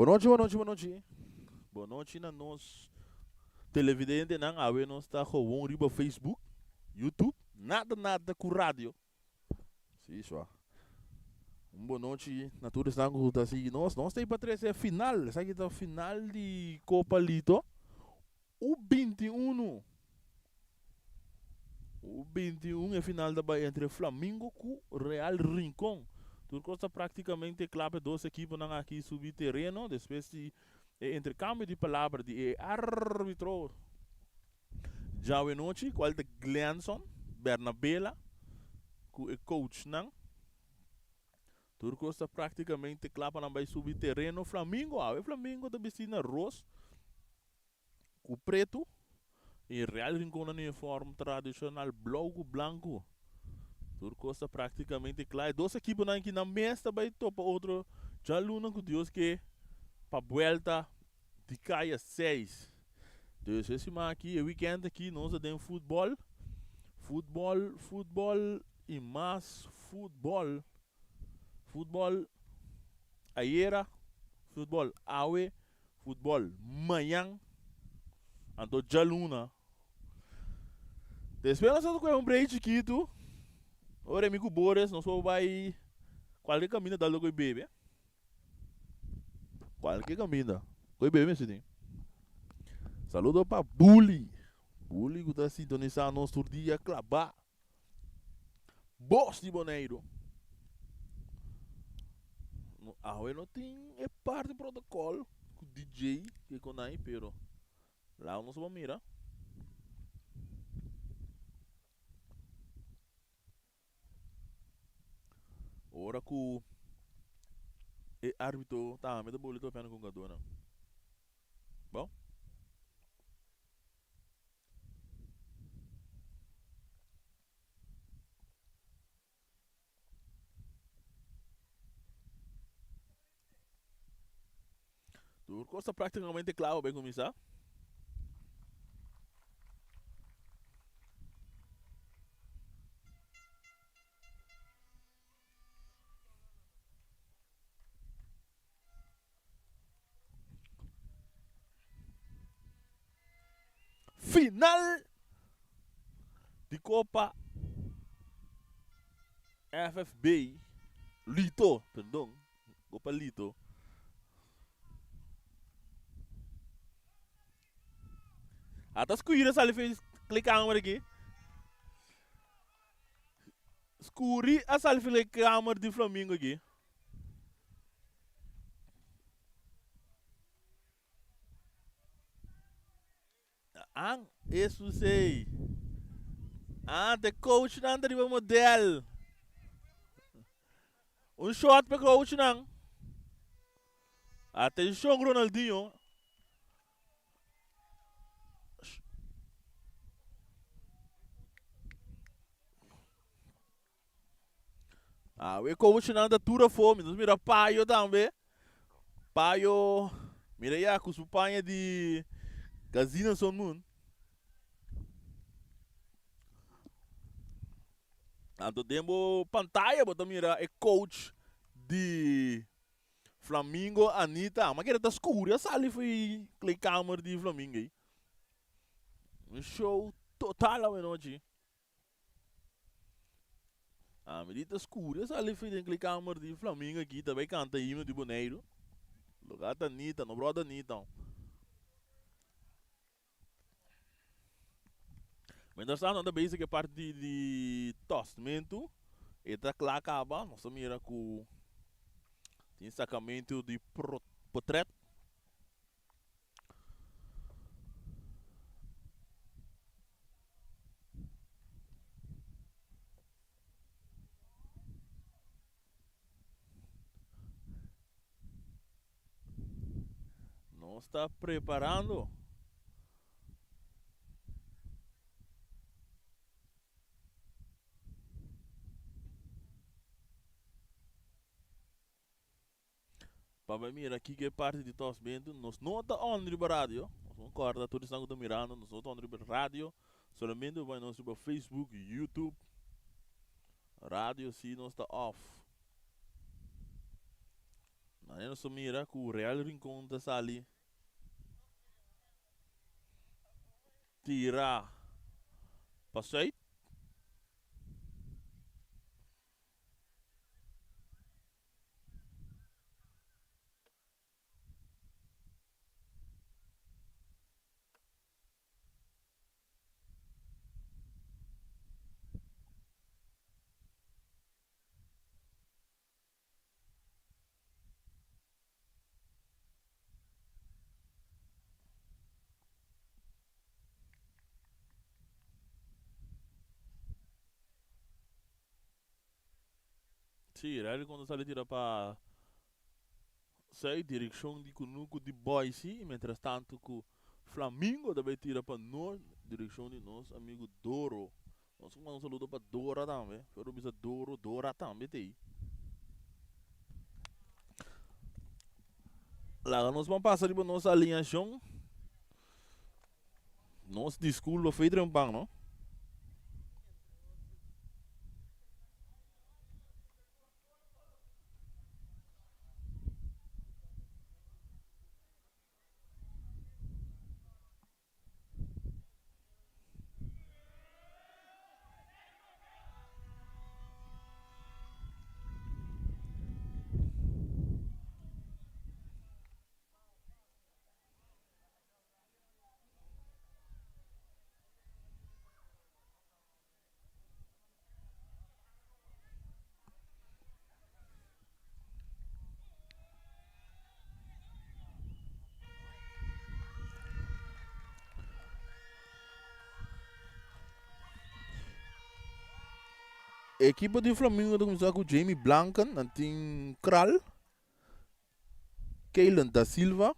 Bon nochi, bon nochi, bon nochi. Bon nochi na nos televidentenan. Awe nos ta gewoon riba Facebook, YouTube. Nada, nada ku radio. Sí, swa. Un bon nochi na tur esnan ku ta sigui nos. Nos ta ei pa trese e final. Esaki ta final di Copa Lito U21. U21 e final ta bai entre Flamingo ku Real Rincon. Tur kos ta praktikamente kla pa e dos ekiponan aki subi tereno despues di e interkambio di palabra di e arbitro djawe nochi kual ta Glenson Bernabela ku e coachnan. Tur kos ta praktikamente kla pa nan bai subi tereno. Flamingo awe Flamingo ta bisti na ros. Ku pretu i Real Rincon nan uniform tradishonal blou ku blanku. Tur kos ta praktikamente kla. E dos ekiponan aki nan mes ta bai topa otro djaluna ku Dios ke pa buelta di kaya seis. Dus e siman aki, e wikènt aki nos ta den futbòl, futbòl, futbòl i mas futbòl. Futbòl ayera, futbòl awe. Futbol mañan, anto djaluna. Despues nos a kohe un break chikitu. Ora mi ku Boris nos por bai kualke kaminda tal lo koe bebe. Kualke kaminda koe bebe mester tin. Saludo pa Bully. Bully ku ta sintonisa nos tur dia klabá. Bos di Boneiru. No, awe no tin e parti protocol ku DJ ke konai, pero lago nos por mira. Ora ku e arbitro tambe ta boli topiando ku hungadónan. Bon. Tur kos ta práktikamente kla pa bai kuminsá. Final di Copa FFB Lito, perdon, Copa Lito. Ata skuira sali fe klikamer aki. Skuri a sali fe klikamer di Flamingo aki. An esu sei. Ah, de coach nan ta riba model. Un shot pa coach nan. Atenshon Ronaldinho. Awe coachnan ta tur afó, mi nos mira Payo tambe. Payo, mira ya ku su paña di Casino Sun Moon. Anto den bo pantaya bo ta mira e coach di Flamingo Anita. Ma kere ta skur ya sali fo'i kleedkamer di Flamingo ei. Un show total awe nochi. Ami di ta skur e sali fi den klikamer di Flamingo aki ta bai kanta himno di Boneiru. Lugar ta nita, no bròda nita. Mientras tanto nan ta bezig ku e parti di tòstmentu. E ta kla kaba. Nos ta mira ku tin sakamentu di potrèt. Nos ta preparando. Pa bai mira kiko e parti di tosmentu. Nos no ta on riba radio. Nos no korda tur esnan ku ta mirando, nos no ta on riba radio. Solamente bo bai nos riba Facebook, YouTube. Radio si nos ta off. Nan nos ta mira ku Real Rincon ta sali tira pa sùit. Sí, Riley cuando sale tira pa Sui direkshon di kunuku di Boise i mientras tantu ku Flamingo ta bai tira pa nort direkshon di nos amigu Doro. Nos ku manda un saludo pa Dora tambe. Pero bisa Doro, Dora tambe t'ei. Laga nos ban pasa riba nos alineashon. Nos disculpa fe trempan no. Ekipo di Flamingo ta kuminsá ku Jamie Blanken, nan tin Kral, Keylan da Silva,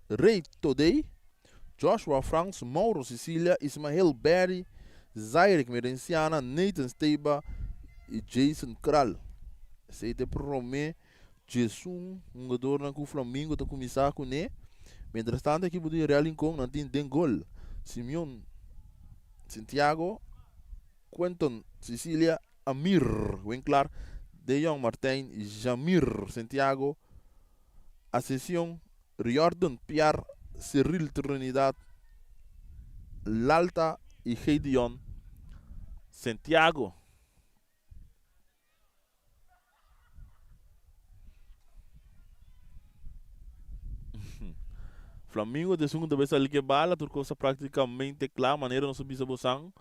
Ray Todey, Joshua Frans, Mauro Cecilia, Ismael Berry, Zairik Merenciana, Nathan Steba y Jason Kral. Esey ta e prome djesun hungadornan cu Flamingo ta cuminsa cune. Mientras tanto ekipo di Real Rincon nan tin den gol Simeon Santiago, Quenton Cecilia, Amir Winklar, De Jong Martijn, Jamir Santiago, Ascension, Riordan Piar, Cyril Trinidad, Lalta y Gedeon Santiago. Flamingo ta esun ku ta bai sali ku e bala, tur kos ta praktikamente kla manera nos a bisa bosan.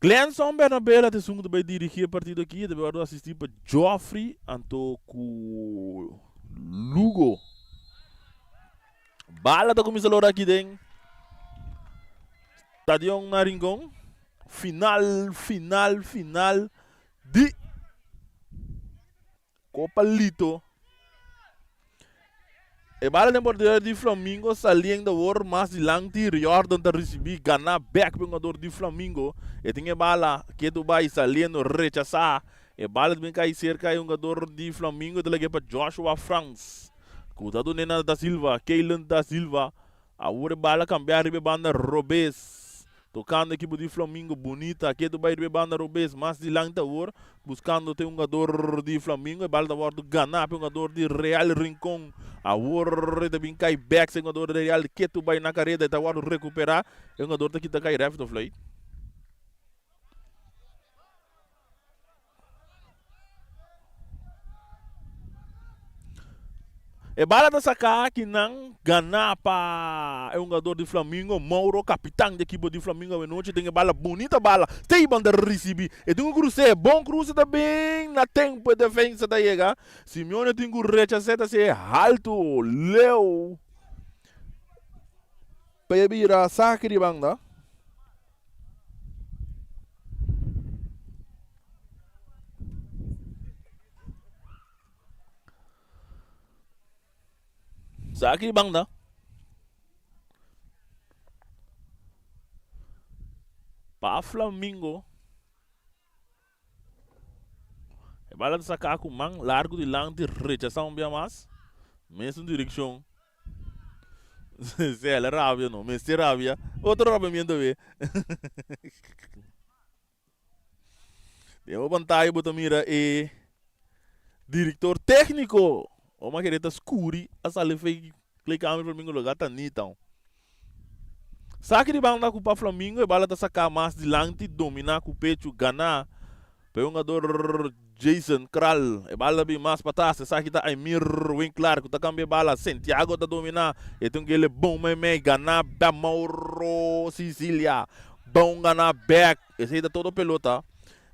Glenson Bernabela ta esun ku ta bai dirigí e partido aki, e ta bai wòrdu asistí pa Geoffrey anto ku Lugo. Bala ta kuminsá lora aki den Stadion na Rincon. Final, final, final di Copa Lito. E bala den porteria di Flamingo saliendo awor mas dilanti. Riordan ta ricibi gana bek pe hungador di Flamingo. E tin e bala ketu bay saliendo rechasa. E bala ta bin kai cerca e hungador di Flamingo e ta lag'e pa Joshua Frans. Cu ta dune na Da Silva, Keylan Da Silva. Awor e bala cambia riba e banda robes. Tocando ekipo di Flamingo bunita. Ketu bay riba e banda robes. Mas dilanti awor. Buscando te hungador di Flamingo. E bala ta wordo gana pa e hungador di Real Rincon. Awor e ta bin cay bek sa e hungador di Real. Ketu bay na careda. E ta wordo recupera. E hungador ta kita cay ref ta fluit. E bala ta saká aki nan ganá pa e hungador di Flamingo, Mauro, kapitan di ekipo di Flamingo awenochi den e bala, bunita bala, Esteban ta risibí, e tin ku krus'é, bon kruse ta bin na tempu e defensa ta yega, Simeone tin ku rechas'é ta hasié haltu, leu pa e bira saki di banda. Sa aki banda. Pa Flamingo. E bala ta saka ku man largu dilanti rechasa un bia mas. Mesun direkshon. Sea la rabia no, mester rabia. Otro rabiamiento be. Den bo pantaya bo ta mira e director tecnico. O ma kere ta scuri a sali fei kleedkamer Flamingo loga ta nita. Saki di banda ku pa Flamingo e bala ta saka mas dilanti domina ku pechu gana pa e hungador Jason Kral. E bala ta bin mas patras esaki ta Aymir Winklaar ku ta kambia e bala. Santiago ta domina e tin kele bon meimei gana pa Mauro Sicilia. Bon gana bek esei ta todo pelota.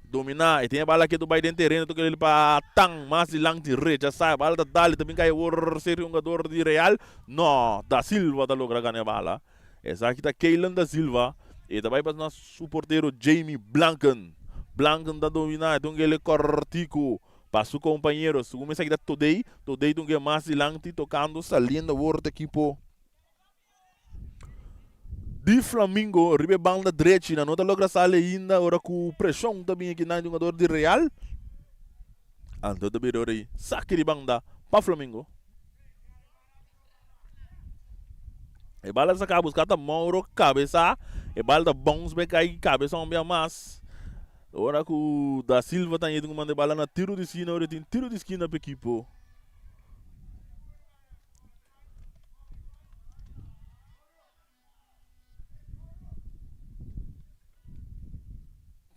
Dominá, e tin e bala ketu bai den tereno toca el pa Tan, mas dilanti rechasá e bala ta dal e ta bin kai awor Sergio hungador di Real, no, Da Silva ta logra gana e bala, esaki ta Keylan Da Silva, e ta bai pas na su portero Jamie Blanken, Blanken ta dominá e tin el cortico pa su compañero, segun esaki ta Todey, Todey tin ke mas dilanti tocando saliendo awor ta ekipo. Di Flamingo riba e banda drechi nan no ta logra sali ainda ora ku preshon ta bini kinan di hungador di Real. Anto ta bira ora ei saki di banda pa Flamingo. E bala ta saka buska ta Mauro kabesa e bala ta bounce bek kai kabesa un bia mas. Ora ku Da Silva ta yendo ku manda e bala na tiro di skina ora tin tiro di skina pa ekipo.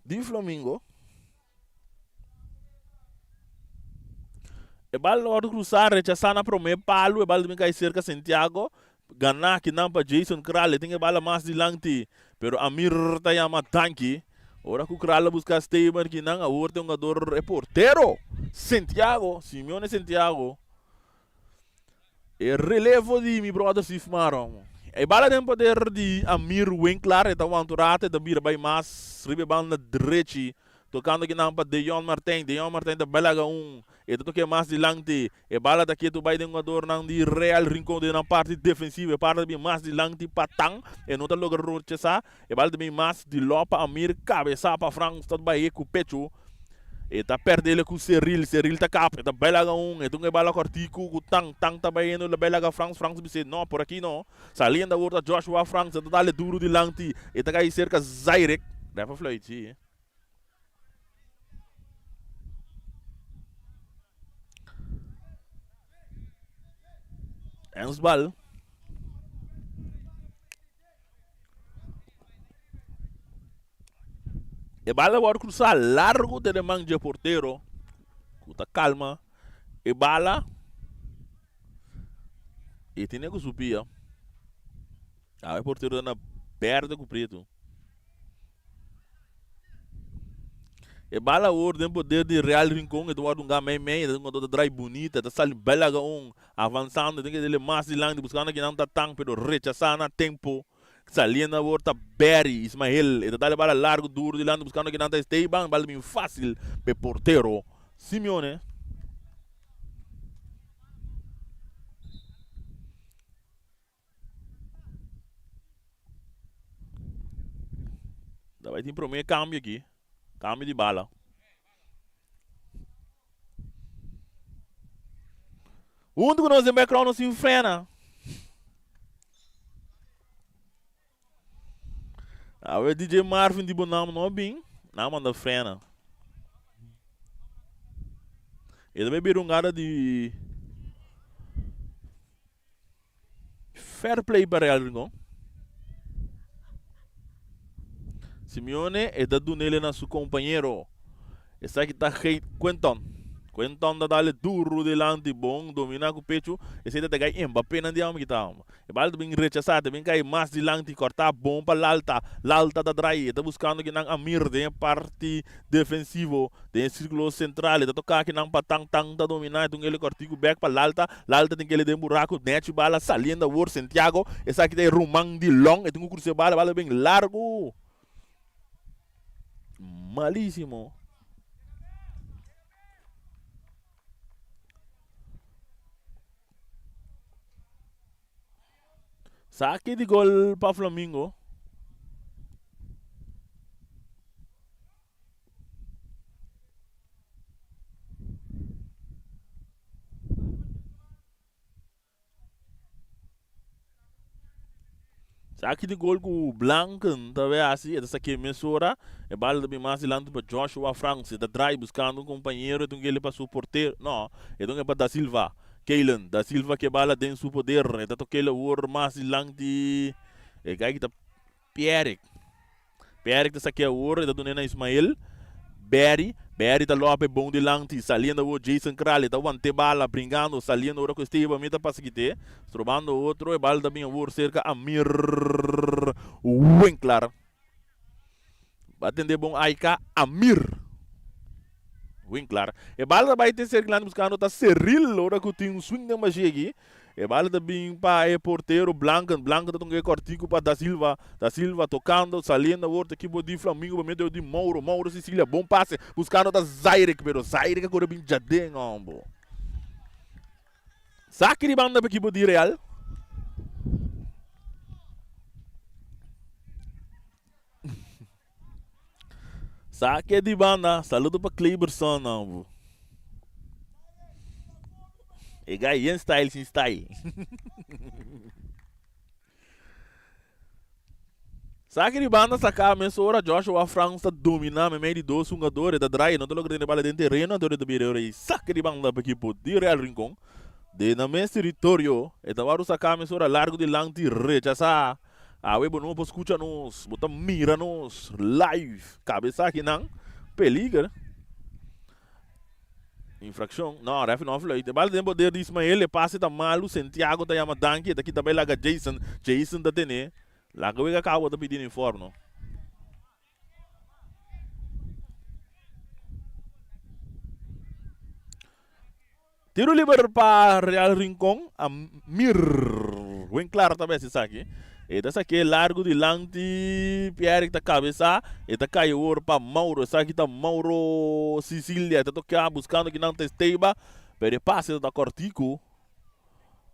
Di Flamingo. E bal lo wòrdu krusá, rechasá na promé palu. E bal ta bin kai serka Santiago. Ganá kinan pa Jason Kral. E tin e bala mas dilanti. Pero Amir ta yama danki. Ora ku Kral a buska Steven kinan, awor ta e hungador, e portero Santiago, Simeone Santiago. E relevo di mi brother Steve Maron. E bala den poder di Amir Winklaar, e ta wanta un rato, e ta bira bai mas riba e banda drechi, tocando kinan pa Deyon Martijn. Deyon Martijn ta bai laga un, e ta toke mas dilanti. E bala ta ketu bai den hugadornan di Real Rincon den nan parti defensivo. E parti ta bin mas dilanti pa Tan, e no ta logra rochesa. E bala ta bin mas di lò pa Amir, kabesa pa Frans ta bai ku pechu. E ta perdele ku Seril, Seril ta kap, e ta bai laga un, e ta un e bala kòrtiku ku Tan, Tan ta bai hendo, e ta bai laga Frans, Frans bis'é, no, por aki no. Saliendo awor ta Joshua Frans, e ta dale duru dilanti, e ta kai serka Zairek. Ref a fluit, si. Handsbal. E bala wòrdu krusá largu den e man dje portero ku ta kalma e bala i tene ku su pia. Awe e portero ta na bèrdè ku pretu. E bala awor den poder di Real Rincon e ta wòrdu hunga mei mei e ta hunga ta drai bunita e ta sali bèlaga un avansando e tin ke dele mas dilanti buskando kinan ta tan pero rechasá na tempo. Saliendo awor ta Barry Ismael. E ta dal e bala largo duro dilanti buscando kinan ta Esteban. Bala ta bin facil pa e portero Simeone. Ta bai tin prome cambio aki. Cambio di bala. Hunto cu nos den background nos tin frena. Awe DJ Marvin di bo nam no bin, nan manda frena. E ta bay bira un gara di fair play pa Real Rincon. Simeone e ta dunele na su compañero. Esaki ta Geit Quenton. Quenton ta dale duru dilanti, bon domina ku pechu. Esei ta ta kai Mbappé nan di amo kita amo. E bal ta bin rechasá, ta bin kai mas dilanti, kòrtá bon pa Lalta. Lalta ta drai, e ta buskando kinan Amir den e parti defensivo, den e sirkulo sentral. E ta toká kinan pa Tan, Tan ta dominá, e ta un ele kòrtiku bèk pa Lalta. Lalta tin kele den buraku, nèchi bala saliendo awor Santiago. Esaki ta e ruman di Long, e tin ku krusa e bala, e bala ta bin largu. Malísimo. Saki di gol pa Flamingo. Esaki di gol ku Blanken ta bay hasi, e ta sake mesora. E bala ta bin mas dilanti pa Joshua Frans. E ta draai buskando un kompañero, e ta un kele pa su portero, no, e ta un pa Da Silva. Keylan Da Silva ke bala den su poder, e ta tok'el awor mas dilanti. E guy ki ta Pierrick. Pierrick ta sake awor, e ta dun'é na Ismael. Barry, Barry ta lope bon dilanti, saliendo awor Jason Kral, e ta want'é bala, bringando, saliendo ora ku Esteban mi ta pasa kit'é, strobando otro, e bala ta bin awor serka Amir Winklar. Ba tende bon aika Amir Winklar. E bala ta bai te serka dilanti buskando ta Cyril ora ku tin un swing den bashí aki. E bala ta bin pa e portero Blanken. Blanken ta tunga e kòrtiku pa Da Silva. Da Silva tokando, saliendo awor ta ekipo di Flamingo pa medio di Mauro. Mauro Sicilia, bon pase buskando ta Zairek, pero Zairek a kore bin djaden hombo. Saki di banda pa ekipo di Real. Sake di banda, saludo pa Kleberson nan. E guy yen style sin style. Sake di banda saka mesora Joshua Frans ta domina meimei di dos hungador e ta draai e no ta logra tene bala den tereno anto e ta bira ora e sake di banda pa ekipo di Real Rincon den nan mes teritorio e ta wòrdu saka mesora largu dilanti rechasa. Awe bo no por scucha nos, bo ta mira nos live. Cabe esakinan peliger. Infraccion. No, referee no a fluit. E bal den poder di Ismael, e pase ta malu, Santiago ta yama danki, e ta kita bay laga Jason. Jason ta tene. Laga wega cabo ta pidi uniform no. Tiro liber pa Real Rincon. Amir Winklar ta bes esaki. E ta sake largo dilanti. Pierre ta cabeza. E ta cay awor pa Mauro. Esaki ta Mauro Sicilia. E ta toca buscando kinan ta Esteba. Pero e pase ta cortico.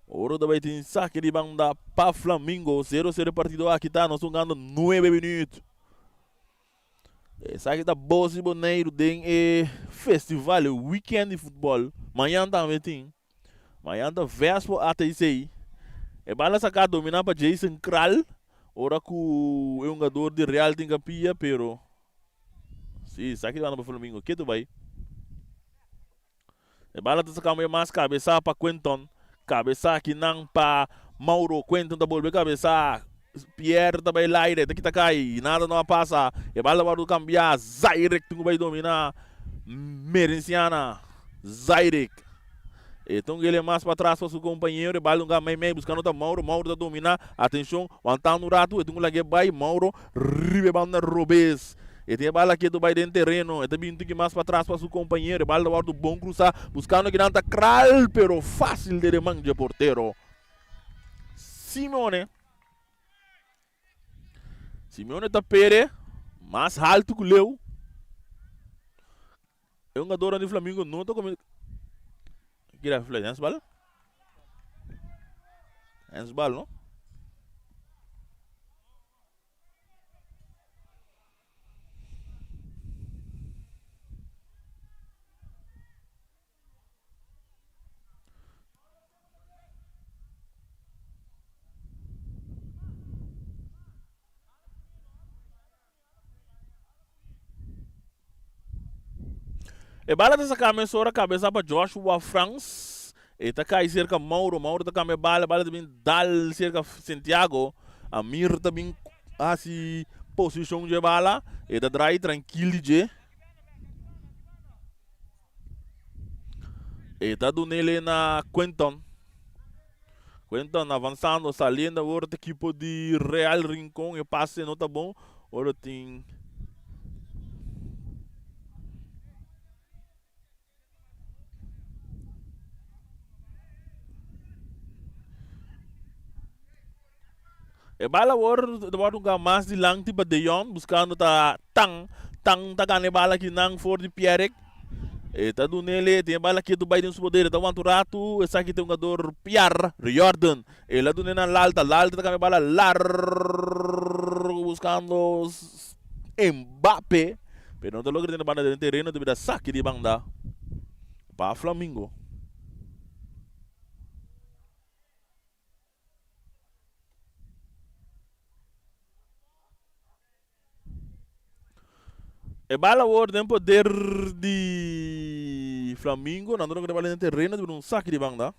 Oro ta bay tin sake di banda pa Flamingo. 0-0 e partido aki ta. Nos hungando 9 minuut. Esaki ta bos di Boneiru den e festival, e weekend di futbòl. Mañan tambe tin. Mañan ta Vespo ATC. E bala saká dominá pa Jason Kral ora ku e hungador di Real tin kapia, pero si esaki ta banda pa Flamingo. Ketu bai. E bala ta saká un mas kabesá pa Quenton. Kabesá kinan pa Mauro. Quenton ta bolbe kabesá. Pierre ta bai laire. Ta kita kai. Nada no a pasa. E bala ta wòrdu kambiá. Zairek tin ku bai dominá. Merenciana. Zairek. E ta un gele mas patras pa su kompañero. E bala ta un mei mei buskando ta Mauro. Mauro ta dominá. Atenshon. Wantando un ratu. E tin ku lag'é bai. Mauro riba e banda robes. E tin e bala ketu bai den tereno. E ta bin tiki mas patras pa su kompañero. E bala ta wòrdu bon krusá. Buskando kinan ta Kral, pero fásil den e man dje portero. Simeone. Simeone ta pere mas haltu ku Leu. E hungadornan di Flamingo no ta kome. Kira fluit, handsbal? Handsbal, no? E bala ta saca mesora cabeza pa Joshua Frans. E ta cay cerca Mauro. Mauro ta cambia bala. Bala ta bin dal cerca Santiago. Amir ta bin haci posicion dje bala. E ta draai trankil di dje. E ta dunele na Quinton. Quinton avanzando, saliendo awor ta equipo di Real Rincon. E pase no ta bon. Ora tin E bala awor ta wòrdu hunga mas dilanti pa De Jong buskando ta Tang. Tang ta gana e bala akinan for di Pierrick. E ta dun'el e tin e bala ketu bai den su poder. E ta wanta un ratu. Esaki ta e hungador Piar Riordan. El a dun'e na Lalta. Lalta ta kambia e bala largu buskando Mbappe. Pero no ta logra tene banda den tereno. Ta bira saki di banda pa Flamingo. E bal awor den poder di Flamingo. Nan ta logra bal den tereno di un saki di banda.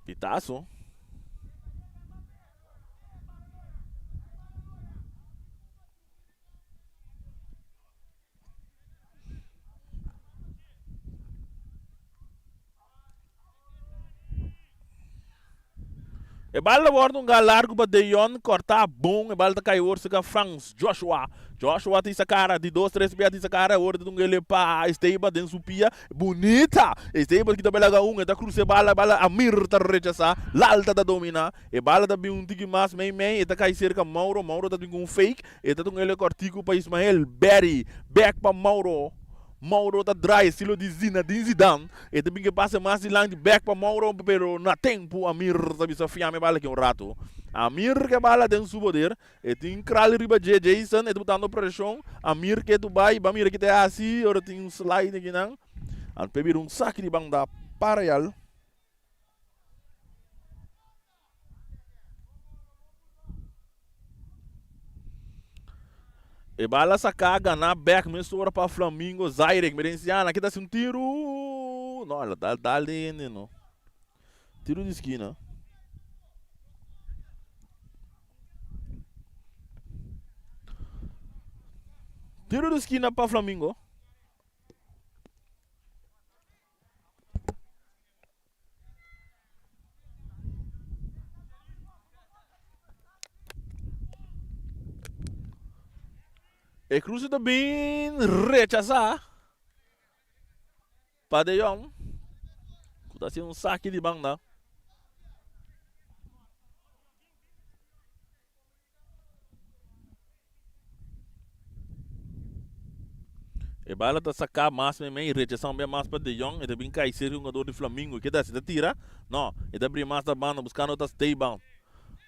Pitazo. E bal ta wòrdu un gal largu pa Deyon kòrtá bon. E bal ta kai awor serka Frans Joshua. Joshua ta hisa kara di dos tres bia ta hisa kara awor ta dunga ele pa Esteban den su pia. Bunita! Esteban kita bai laga un e ta krusa e bala e bala Amir ta rechasá. Lalta ta dominá. E bala ta bin un tiki mas mei mei e ta kai serka Mauro. Mauro ta bin ku un fake. E ta dunga ele kòrtiku pa Ismael. Barry bèk pa Mauro. Mauro ta draai estilo di Zinedine Zidane. E ta bin ke pase mas dilanti bek pa Mauro pero na tempu Amir ta bisa fiami e bala aki un rato. Amir ke bala den su poder. E tin kral riba dje Jason e ta botando preshon. Amir ke tu bai ban mira ki ta e hasi ora tin un slide akinan. Anto e bira un saki di banda pa Real. E bala saká ganá bèk mesora pa Flamingo Zaire. Merenciana kita hasi un tiru. No, el a dal dal den hende no. Tiru di skina. Tiru di skina pa Flamingo. E cruce ta bin rechasa pa De Jong cu ta haci un saki di banda. E bala ta saká mas meimei, rechasá un bia mas pa De Jong. E ta bin kai serka hungador di Flamingo. Ke ta hasi? Ta tira? No, e ta bria mas ta banda buskando ta Esteban.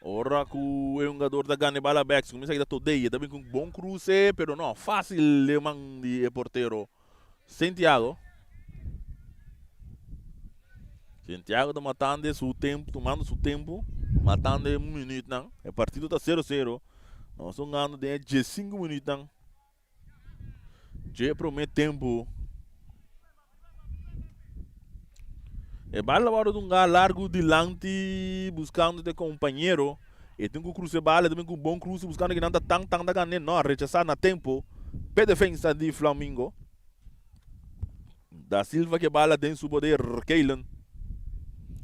Ora ku e hungador ta gana e bala bèk, si kuminsá kita Todey. E ta bin ku un bon kruse, pero no, fásil e man di e portero Santiago. Santiago ta matando su tempo, tumando su tempo, matando e minuutnan. E partido ta sero sero. Nos ta hungando den e diesinku minuutnan dje prome tempo. E bala ta wòrdu dunga largu dilanti buskando te kompañero. E tin ku krusa e bala, e ta bin ku un bon kruse buskando kinan ta tan tan ta gane. No, a rechasá na tempo p'e defensa di Flamingo. Da Silva ke bala den su poder, Keilen.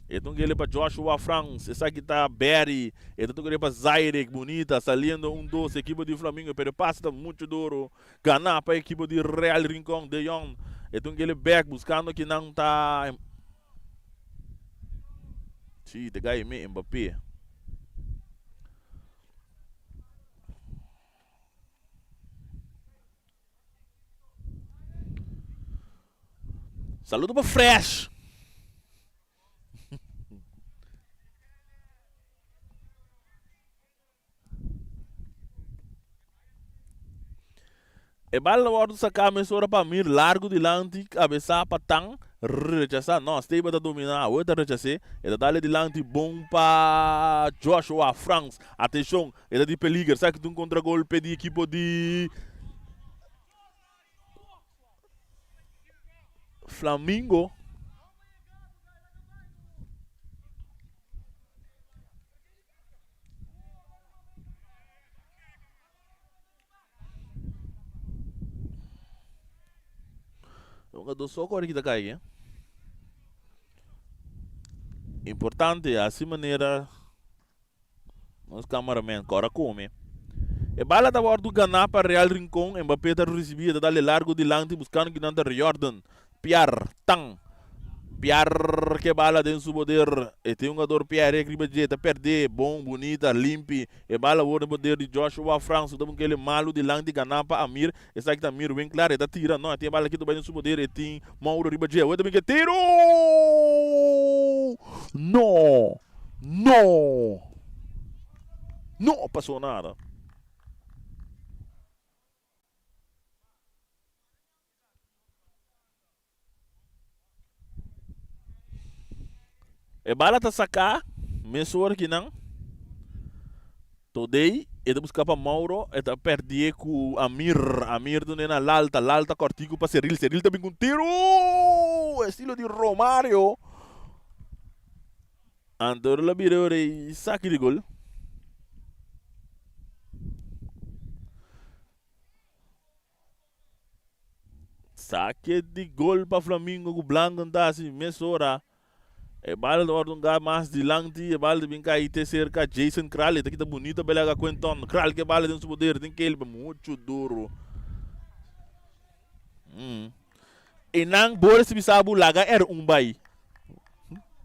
E ta un kele pa Joshua Frans, esaki ta Barry. E ta toca pa Zairek, bunita, saliendo un dos ekipo di Flamingo, pero e pase ta mucho duro. Gana pa ekipo di Real Rincon, De Jong. E ta un kele bek buscando kinan ta. Sí, te gai me Mbappé. Saludo pa Fresh. E bal a wòrdu saká mesora pa Amir largu dilanti kabesá pa Tan rechasá. No, Steba ta dominá awor e ta rechas'é. E ta dal e dilanti bon pa Joshua Frans. Atenshon, e ta di peliger. Esaki ta un kontragolpe di ekipo di Flamingo. Hungador so kore kita kai eh. Importante así manera nos cameraman kora come. E bala ta wordo ganá pa Real Rincon. Mbappé ta ricibi e ta dale largo dilanti buscando kinan ta Riordan. Piar, tan. Piar ke bala den su poder. E tin hungador Pierre riba dje, ta perdé. Bon, bunita, limpi. E bala awor den poder di Joshua Frans ku ta bunk'é malu dilanti ganá pa Amir. Esaki ta Amir Winklaar, e ta tira. No, e tin e bala kitu bai den su poder. E tin Mauro riba dje. Awor e ta bunk'é tiro! No! No! No pasó nada. E bala ta saká. Mesora kinan. Todei e ta buska pa Mauro, e ta pèrdie ku Amir. Amir dun'é na Lalta, Lalta kòrtiku pa Seril, Seril ta bin ku un tiru! Estilo di Romario. Anto lo bira ora e saki di gol. Sake di gol pa Flamingo ku Blanco ta hasi mesora. E bal ta wòrdu hunga mas dilanti, e bal ta bin kai te serka Jason Kral. E ta kita bunita belaga Quenton. Kral ke bala den su poder, tin kel muchu duru. Mm. E nan Boris bisa bo laga er un bai.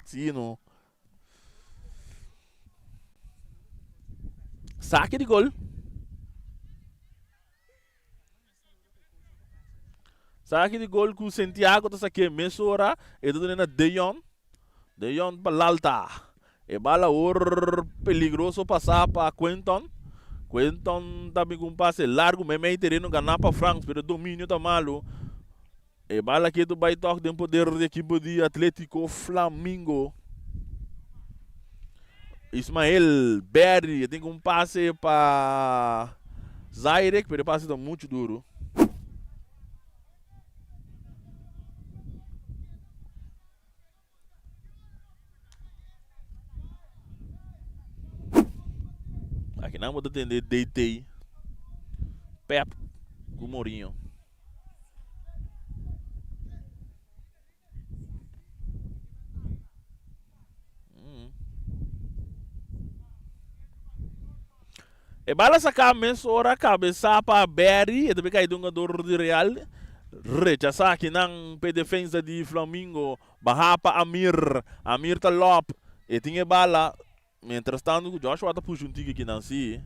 Si no. Sake di gol. Saki di gol ku Santiago ta sak'é mesora. E ta duna na De Jong. De Jong pa Lalta. E bala awor peligroso pasá pa Quinton. Quinton ta bin ku un pase largu meimei tereno ganá pa Frans pero e dominio ta malu. E bala ketu bai tòg den poder di ekipo di Atletico Flamingo. Ismael Berry e tin ku un pase pa Zairek pero e pase ta muchu duru. Aki nan bo ta tende DT, Pep ku Mourinho. E bala saká mesora kabesá pa Barry, e ta bin kai den un gador di Real. Rechasá akinan p'e defensa di Flamingo. Bahá pa Amir, Amir ta lòp, e tin e bala. Mientras tanto ku Joshua ta pusha un tiki akinan si.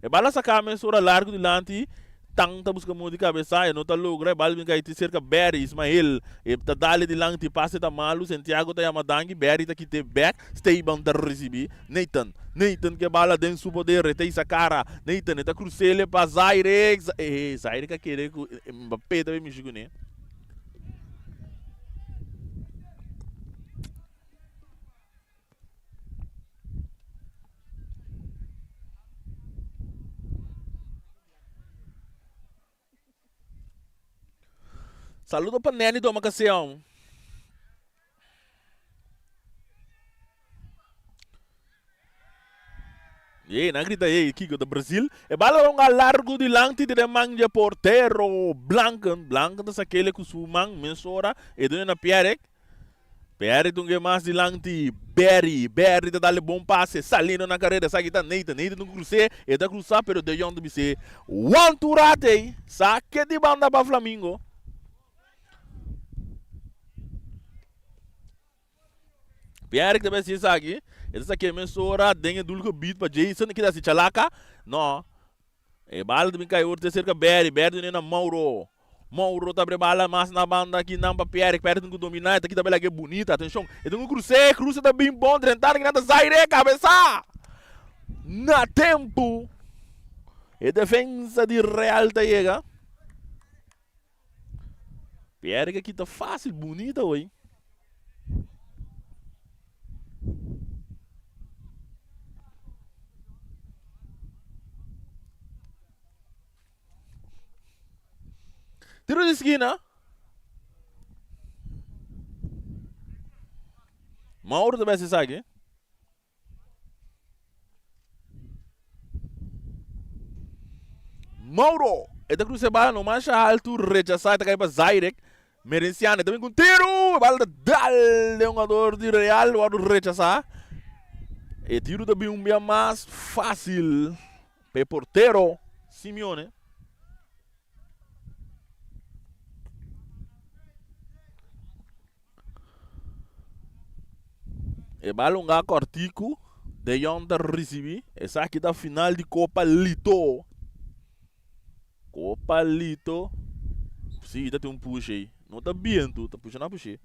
E bala saká mesora largu dilanti. Tan ta buska modo di kabesá, e no ta logra, e bal bin kai te serka Barry, Ismael, e ta dale dilanti, pase ta malu, Santiago ta yama danki, Barry ta kit'é bek, Steyban ta risibí, Nathan, Nathan ke bala den su poder, e ta hisa kara, Nathan e ta krus'el pa Zaire, eh, Zaire ka kere ku Mbappé ta bin mishi kuné. Saludo pa Nenny Domacaseon. Ey, nan grita ey, Kiko ta Brazil. E bala longa largo dilanti di den man dje portero Blanken. Blanken ta sakele ku su man mesora. E dune na Pierre. Berry ta un ke mas dilanti. Berry, Berry ta dale bon pase, saliendo na karera. Esaki ta Nathan. Nathan ta krus'é, e ta krusa pero De Jong ta bis'é, One two rate! Sake di banda pa Flamingo. Pierre ta besi esaki. E ta sake mesora den e doel gebied pa Jason. Kita hasi chalaka? No. E bala ta bin kai ora te serka Berry. Berry ta na Mauro. Mauro ta abre bala mas na banda aki nan pa Pierre. Pierre tin ku dominá. E ta kita bela ke bunita. Atenshon. E tin ku krus'é. Kruse ta bin bon. Drentando kinan ta Zaire. Kabesa! Na tempu. E defensa di Real ta yega. Pierre ke kita fásil. Bunita hoy. Tiro di skina. Mauro ta besi esaki. Mauro! E ta cruza e bala no masha alto, rechasa, e ta cai pa Zairek. Merenciano, e ta bin cu un tiro! E bala ta dal den un jugador di Real, wordo rechasa. E tiro ta bin un bia mas facil pa e portero Simeone. E bal hunga kòrtiku, De Jong ta risibí. Esaki ta final di Kopa Lito. Kopa Lito. Sí, ta tin un push ei. No ta bientu, ta pusha na push'é.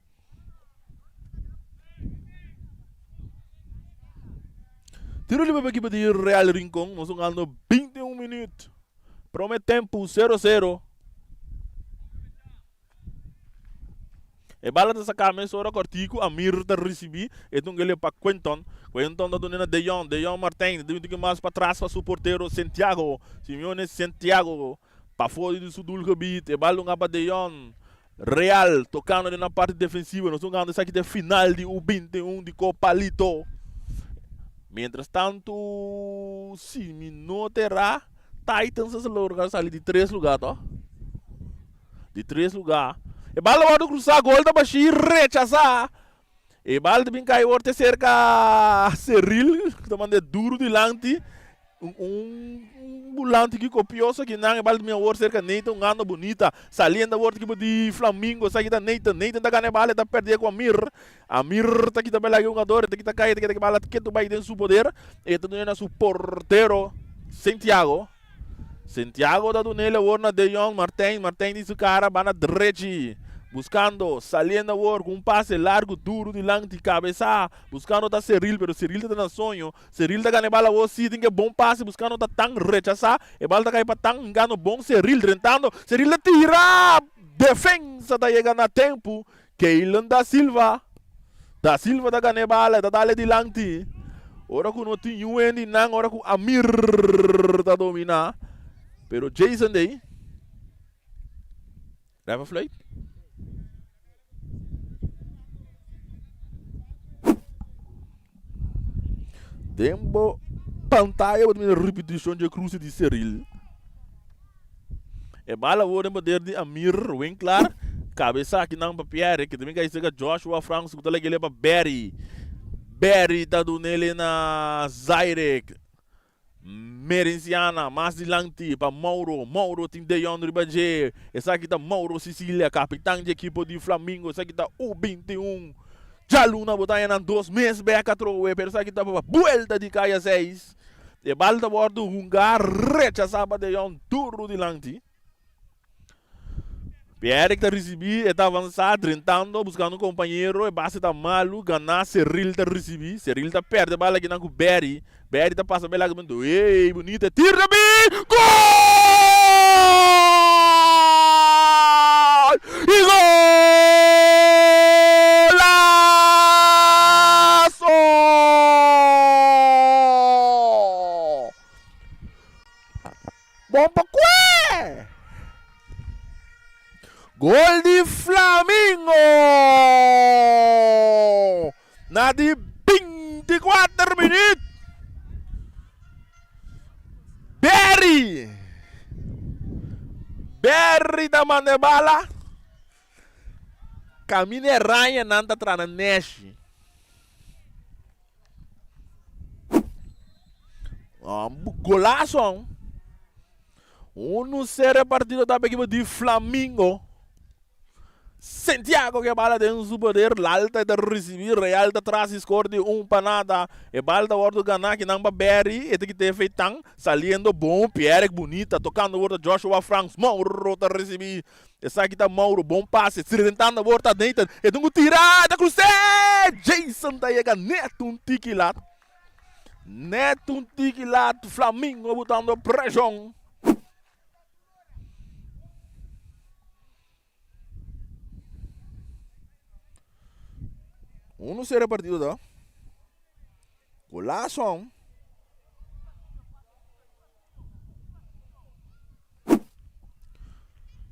Tiro liber pa ekipo di Real Rincon. Nos hungando 21 minuut. Prome tempu, 0-0. E bala ta saká mesora kòrtiku, Amir ta risibí e tungele pa Quinton. Quinton ta duna na De Jong, De Jong Martijn ta duna un tiki mas patras pa su portero Santiago, Simeone Santiago pafó di su doelgebied. E bal dunga pa De Jong. Real tokando den nan parti defensivo. Nos ta hungando esaki ta e final di U 21 di Copa Lito. Mientras tanto si mi no ta erá Titans a logra sali di tres lugá to. Di tres lugá. E bal a wòrdu krusá, gol ta bashí, rechasá. E bal ta bin kai wòrdu te serka Ceril, ku ta mand'é duru dilanti. Un un bulanti ki kopioso kinan, e bal ta bin awor serka Nathan hungando bunita. Saliendo awor ta ekipo di Flamingo, esaki ta Nathan. Nathan ta gana e bal, e ta pèrdè ku Amir. Amir ta kita bel aki hungador, e ta kita kai, e ta kita ki bal a ketu bai den su poder. E ta dun'é na su portero Santiago. Santiago ta dun'é awor na De Jong, Martijn, Martijn di su kara banda drechi, buskando, saliendo awor ku un pase largu duru dilanti, kabesá, buskando ta Cyril, pero Cyril ta na soño, Cyril ta gana e bal awor, si tin ke bon pase buskando ta Tan, rechasá, e bal ta kai pa Tan, hingando bon Cyril drentando, Cyril ta tira! Defensa ta yega na tempu, Keylan da Silva, Da Silva ta gana e bala, e ta dale dilanti. Ora ku no tin yu hende nan, ora ku Amir ta dominá. Pero Jason dey. Ref a fluit. Den bo pantaya bo ta mira ripitishon dje kruse di Cyril. E bala awor den poder di Amir Winklaar. Kabesa akinan pa Pierre ke ta bin kai serka Joshua Frans ku ta lag'e pa Barry. Barry ta dun'ele na Zairek. Merenciana mas dilanti pa Mauro. Mauro tin Deyon riba dje. Esaki ta Mauro Sicilia, kapitan dje ekipo di Flamingo. Esaki ta U 21. Djaluna bo ta haña nan dos mes bek atrobe, pero esaki ta pa buelta di kaya seis. E bal ta wòrdu hungá rechasá pa Deyon duru dilanti. Pierrick ta risibí, e ta avansá drentando buskando un kompañero, e base ta malu, ganá, Cyril ta risibí, Cyril ta pèrdè bal akinan ku Barry, Barry ta pasa bel aki, ey bunita, tiro ta bin, gol! Y golazo! Bon pa kue! Gol di Flamingo! Na di 24 minuut. Berry! Berry ta manda e bala. Camina e rañanan ta traha na neshi. Golazo. Uno sere partido ta equipo di Flamingo. Santiago que bala den su poder. Lalta ta recibi. Real ta tras y score di un pa nada. E bala ta wordo gana kinan pa Barry. E ta kita e feitan. Saliendo bon. Pierre bonita. Tocando wordo Joshua Franks. Mauro ta recibi. Esaki ta Mauro, bon pase, sirventando awor ta Nathan, e tin ku tira, ta krus'é! Jason ta yega nèt un tiki lat, nèt un tiki lat, Flamingo butando preshon. Uno sera partido ta. Golazo.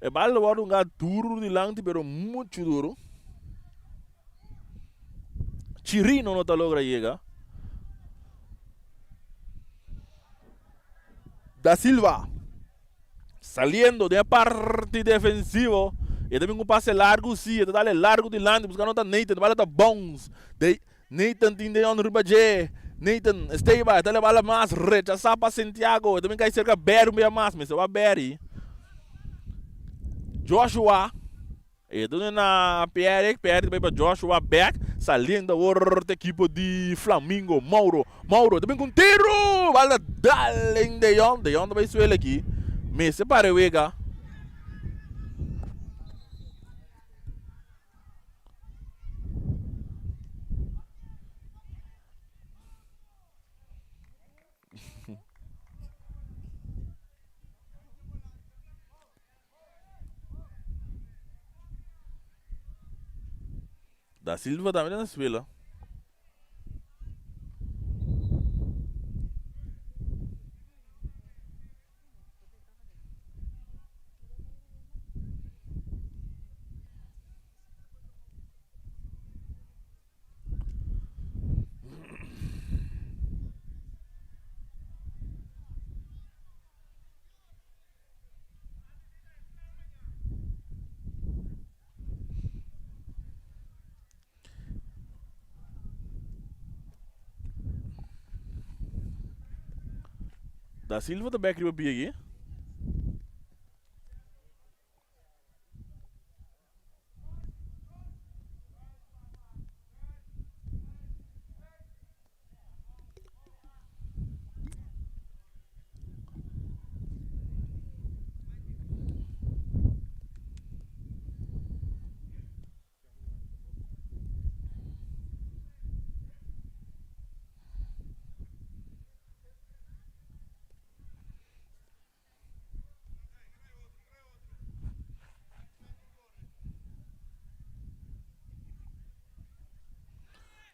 E bal lo wòrdu hunga duru dilanti pero muchu duru. Chirino no ta logra yega. Da Silva saliendo den e parti defensivo. E ta bin ku pase largu si, e ta dale largu dilanti buskando ta Nathan, bala ta bounce. Nathan tin Deon riba dje. Nathan Esteva e ta leba la mas rechasá pa Santiago. E ta bin kai serka Barry un bia mas. Mester wak Barry. Joshua. E ta duna na Pierrick. Pierrick ta bai pa Joshua bek. Saliendo awor ta ekipo di Flamingo. Mauro. Mauro ta bin ku un tiro. Bal ta dal den Deon. Deon ta bai suela aki. Mester para e wega. Da Silva tambe ta na suela. Da Silva ta bek riba pia aki.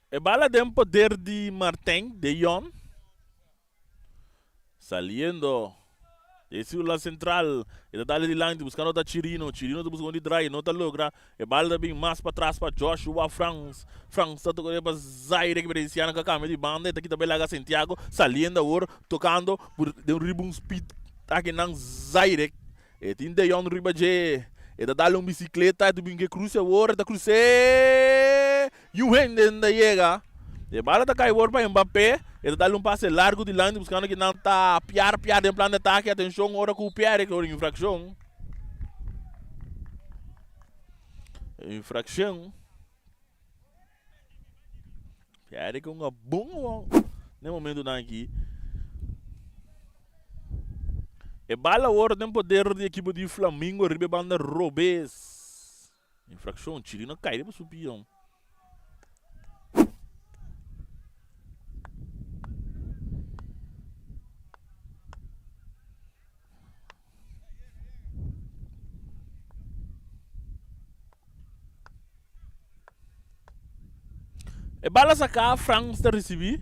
E bala den poder di Martijn de Jong. Saliendo de Ciudad Central. E ta dale dilanti buscando ta Chirino. Chirino ta busca un di draai, no ta logra. E bala ta bin mas patras pa Joshua Frans. Frans ta toca pa Zaire Experienciano ka cambia di banda. E ta kita belaga Santiago. Saliendo awor tocando den riba un speed akinan Zaire. E tin De Jong riba dje. E ta dale un bicicleta. E ta bin ke cruce awor. E ta cruce. Yu hende ta yega. E bala ta kai awor pa Mbappé. E ta dal un pase largu dilanti buskando kinan ta piar piar den plan di atake. Atenshon ora ku Pierre ku infrakshon. Infrakshon. Pierre ku un bon awor den momentunan aki. E bala awor den poder di ekipo di Flamingo riba e banda robes. Infraccion, Chirino cay riba su pion. E bala saca, Frans ta ricibi.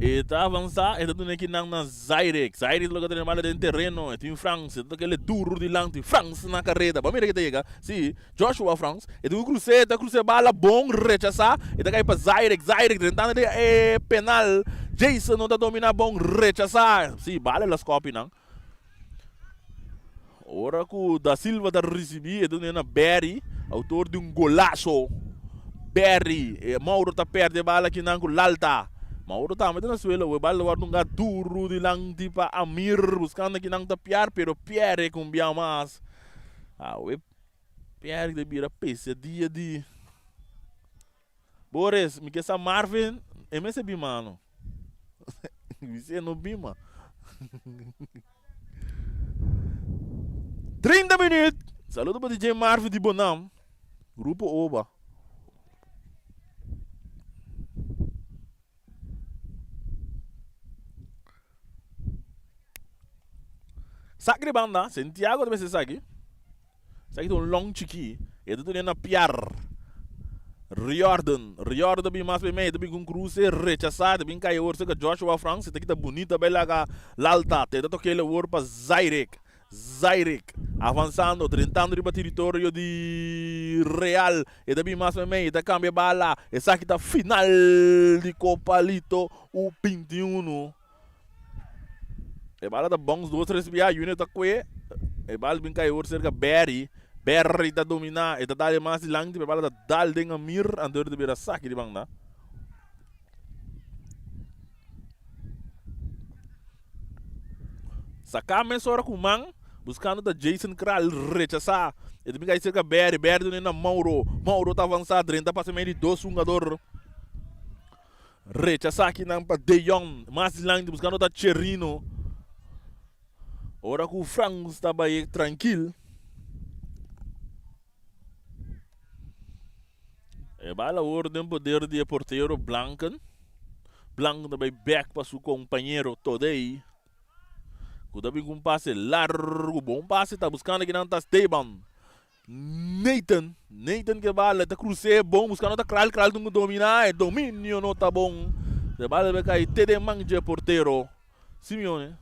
E ta avansa, e ta duna ekinan na Zairek. Zairek ta logra tene bala den tereno. E tin Frans, e ta toka el e duru dilanti. Frans na kareda. Bo a mira ke ta yega. Si, Joshua Frans. E tin ku krus'é, e ta krus'é bala bon, rechasá. E ta kai pa Zairek. Zairek drentando den e penal. Jason no ta dominá bon, rechasá. Si, bala el a skòpi nan. Ora ku Da Silva ta risibí e dun'é na Barry, outor di un golaso. Barry, e Mauro ta pèrdè e bala akinan ku Lalta. Mauro tambe ta na suelo, e bala ta wòrdu hunga duru dilanti pa Amir, buskando akinan ta Pierre, pero Pierre ku un bia mas. Awe Pierre ta bira pesadia di Boris, mi ke sa Marvin, e mester bin mano. Mi no bin ma. 30 minuut. Saludo pa DJ Marvin di Bonam. Grupo Oba. Sak di banda, Santiago ta mester esaki. Esaki ta un long chikí. E ta tene na piar. Riordan. Riordan ta bin mas pa e mei. E ta bin ku un kruse rechasá. E ta bin kai awor serka Joshua Frans. E ta kita bunita bai laga Lalta. E ta toka el awor pa Zairek. Zairek avansando, drentando riba teritorio di Real. E ta bin mas meimei, e ta kambia bala. Esaki ta final di Copa Lito U 21. E bala ta bons dos tres bia, Junior ta kue. E bala bin kai awor serka Barry. Barry ta domina, e ta dal e mas dilanti, pero e bala ta dal den Amir, anto ta bira saki di banda. Saká mesora ku man, buskando ta Jason Kral, rechasá. E ta bin kai serka Barry, Barry duna na Mauro. Mauro ta avansá, drenta pasa medio di dos hungador. Rechasá akinan pa De Jong, mas dilanti buskando ta Cherino. Ora ku Frans ta bai trankil. E bala awor den poder di e portero Blanken. Blanken ta bai bek pa su kompañero Todey. Ku ta bin ku un pase largu. Bon pase ta buskando kinan ta Esteban. Nathan, Nathan ke bala ta krus'é bon buskando ta Kral, Kral tin ku dominá e dominio no ta bon. E bala ta kai te den man dje portero Simeone.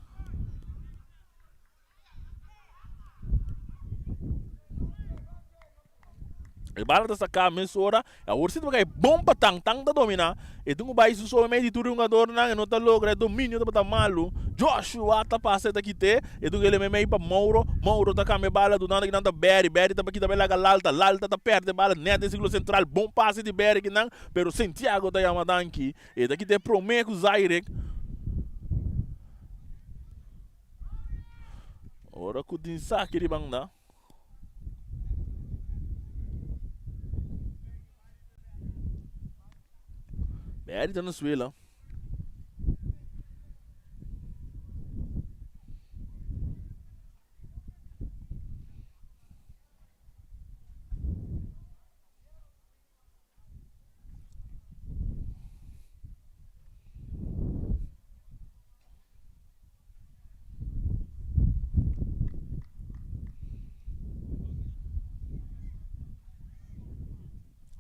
E bala ta saká mesora. Awor si ta kai bon pa Tang. Tang ta dominá. E tin ku bai su so mei di tur e hungadornan. E no ta logra. E dominio tabata malu. Joshua ta pasa e ta kit'é. E tin ku el'e mei pa Mauro. Mauro ta kambia e bala dunando kinan ta Berry. Berry ta kita bai laga Lalta. Lalta ta pèrdè e bala nèt den sirkulo sentral. Bon pase di Berry kinan. Pero Santiago ta yama danki. E ta kit'é promé ku Zairek. Ora ku tin saki riba anda. Berry ta na suela.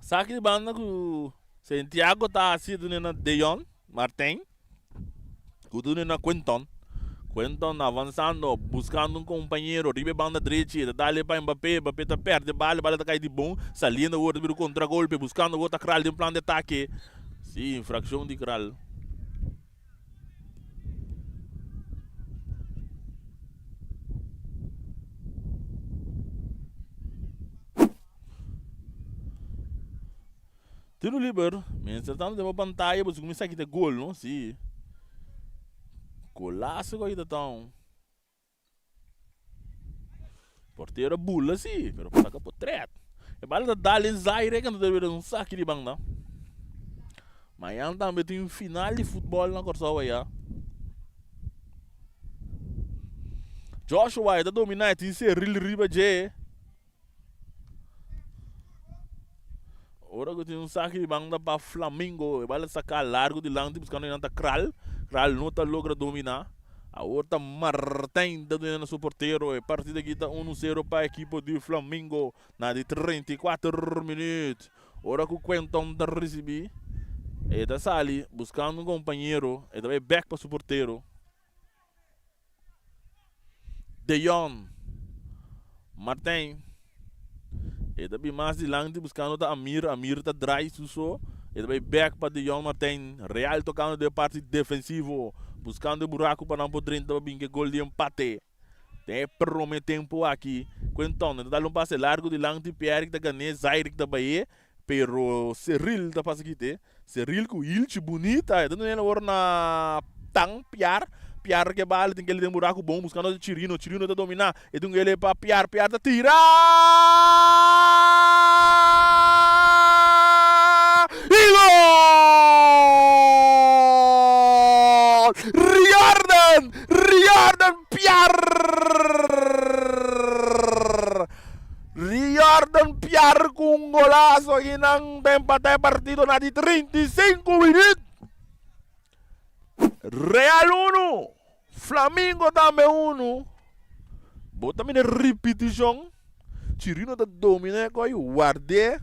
Saki di banda ku Santiago ta hasi dune na Deyon Martin. Ku dune na Quinton. Quinton avansando, buskando un kompañero riba e banda drechi. E ta dale pa Mbappé, Mbappé ta pèrdè bala, bala ta kai di bon. Saliendo awor ta bira un kontragolpe, buskando awor ta Kral den plan di atake. Si, infrakshon di Kral. Tiro liber, mientras tanto den bo pantaya bo cuminsa kita gol no, si. Golazo cu ayita town. Portero a bula si, pero pa saca potret. E bala ta dal den zaire cuando ta bira un saki di banda. Mañana tambe tin un final di futbol na Corsou aya. Joshua e ta domina e tin Ceril riba dje. Ora ku tin un saki di banda pa Flamingo, e bala saká largu dilanti buskando nan ta Kral. Kral no ta logra dominá. Awor ta Martijn ta duna na su portero. E partido aki ta unu sero pa ekipo di Flamingo na di 34 minuut. Ora ku Quenton ta risibí, e ta sali buskando un kompañero, e ta bai bèk pa su portero. Deyon Martijn e ta bin mas dilanti buskando ta Amir, Amir ta draai su so e ta bai bek pa Deyon Martijn, Real tokando den parti defensivo buskando e buraku pa nan por drenta pa bin ke gol di empate den e prome tempo aki. Quinton e ta dal un pase largu dilanti Pierrick ta gane Zairik ta baye Pero Ceril ta pasa kite. Ceril ku Ilchi bunita. E ta duna awor na Tan Piar. Piar ke bala tin kele den buraku bon buskando ta Chirino. Chirino ta domina. E tin kele pa Piar. Piar ta tira! I gol! Riordan! Riordan Piar! Riordan Piar ku un golazo akinan ta empatá e partido na di 35 minüt. Real unu, Flamingo tambe unu. Bo ta mira ripitishon. Chirino ta dominá e koi, ward'é.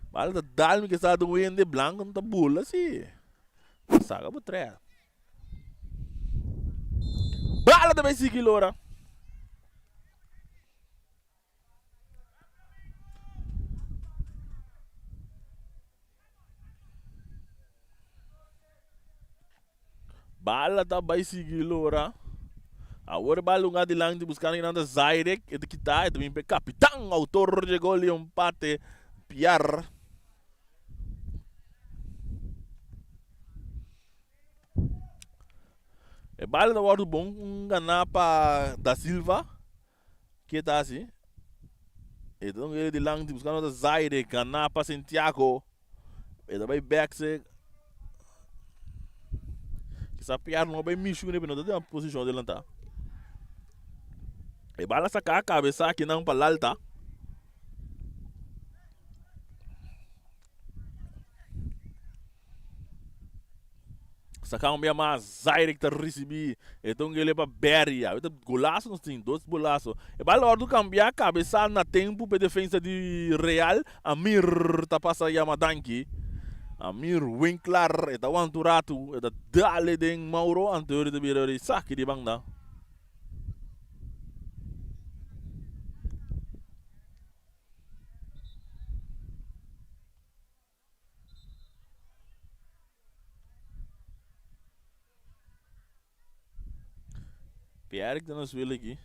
Bala ta dal mi ke sa ta un hende blanko no ta bula si. Saka bo trea. Bala ta bay sigui lora. Bala ta bay sigui lora. Awor e bala lunga dilanti buscando kinan ta Zairek. E ta kita, e ta bin pa e capitan, autor dje gol di empate, Piar. E bala ta wòrdu bon ganá pa Da Silva. Ke ta hasi? E ta un dilanti buskando ta Zaire ganá pa Santiago. E ta bai bèk se. Kisa Piar no bai mishi kuné pero no ta den posishon adelantá. E bala saká kabesa akinan pa Lalta. Saka un bia mas, Zairek ta risibí e ta un gele pa Berry. Awe ta golaso nos tin, dos golaso. E bal òrdu kambiá kabesá na tempu pa e defensa di Real. Amir ta pasa yama danki. Amir Winklar e ta wanta un ratu, e ta dale den Mauro anto ta bira di saki di banda. Pierre ta na suelo aki.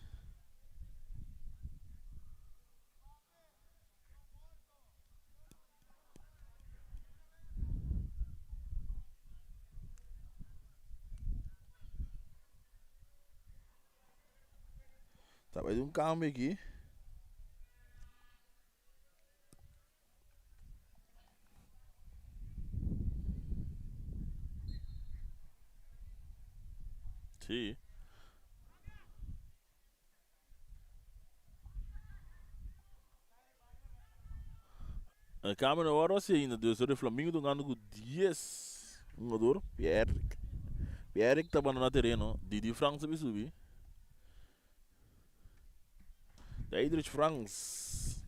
Ta bai un cambio aki. Sí. E cambio no wòrdu hasi ainda, dus ora e Flamingo ta hungando ku dies hungador. Pierrick. Pierrick ta bandona tereno. Didi Frans a bin subi. Diedrich Frans.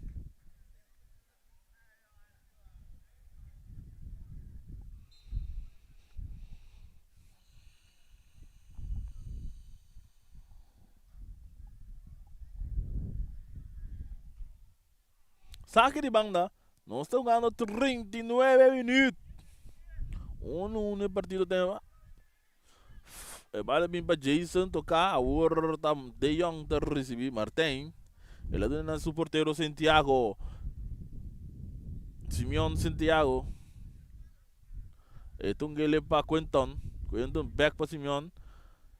Saki di banda. Nos ta hungando 39 minuut. 1-1 e partido ten. E bala bin pa Jason toca. Awor ta De Jong ta ricibi. Martijn. El a duna na su portero Santiago. Simeon Santiago. E tungele pa Quinton. Quinton back pa Simeon.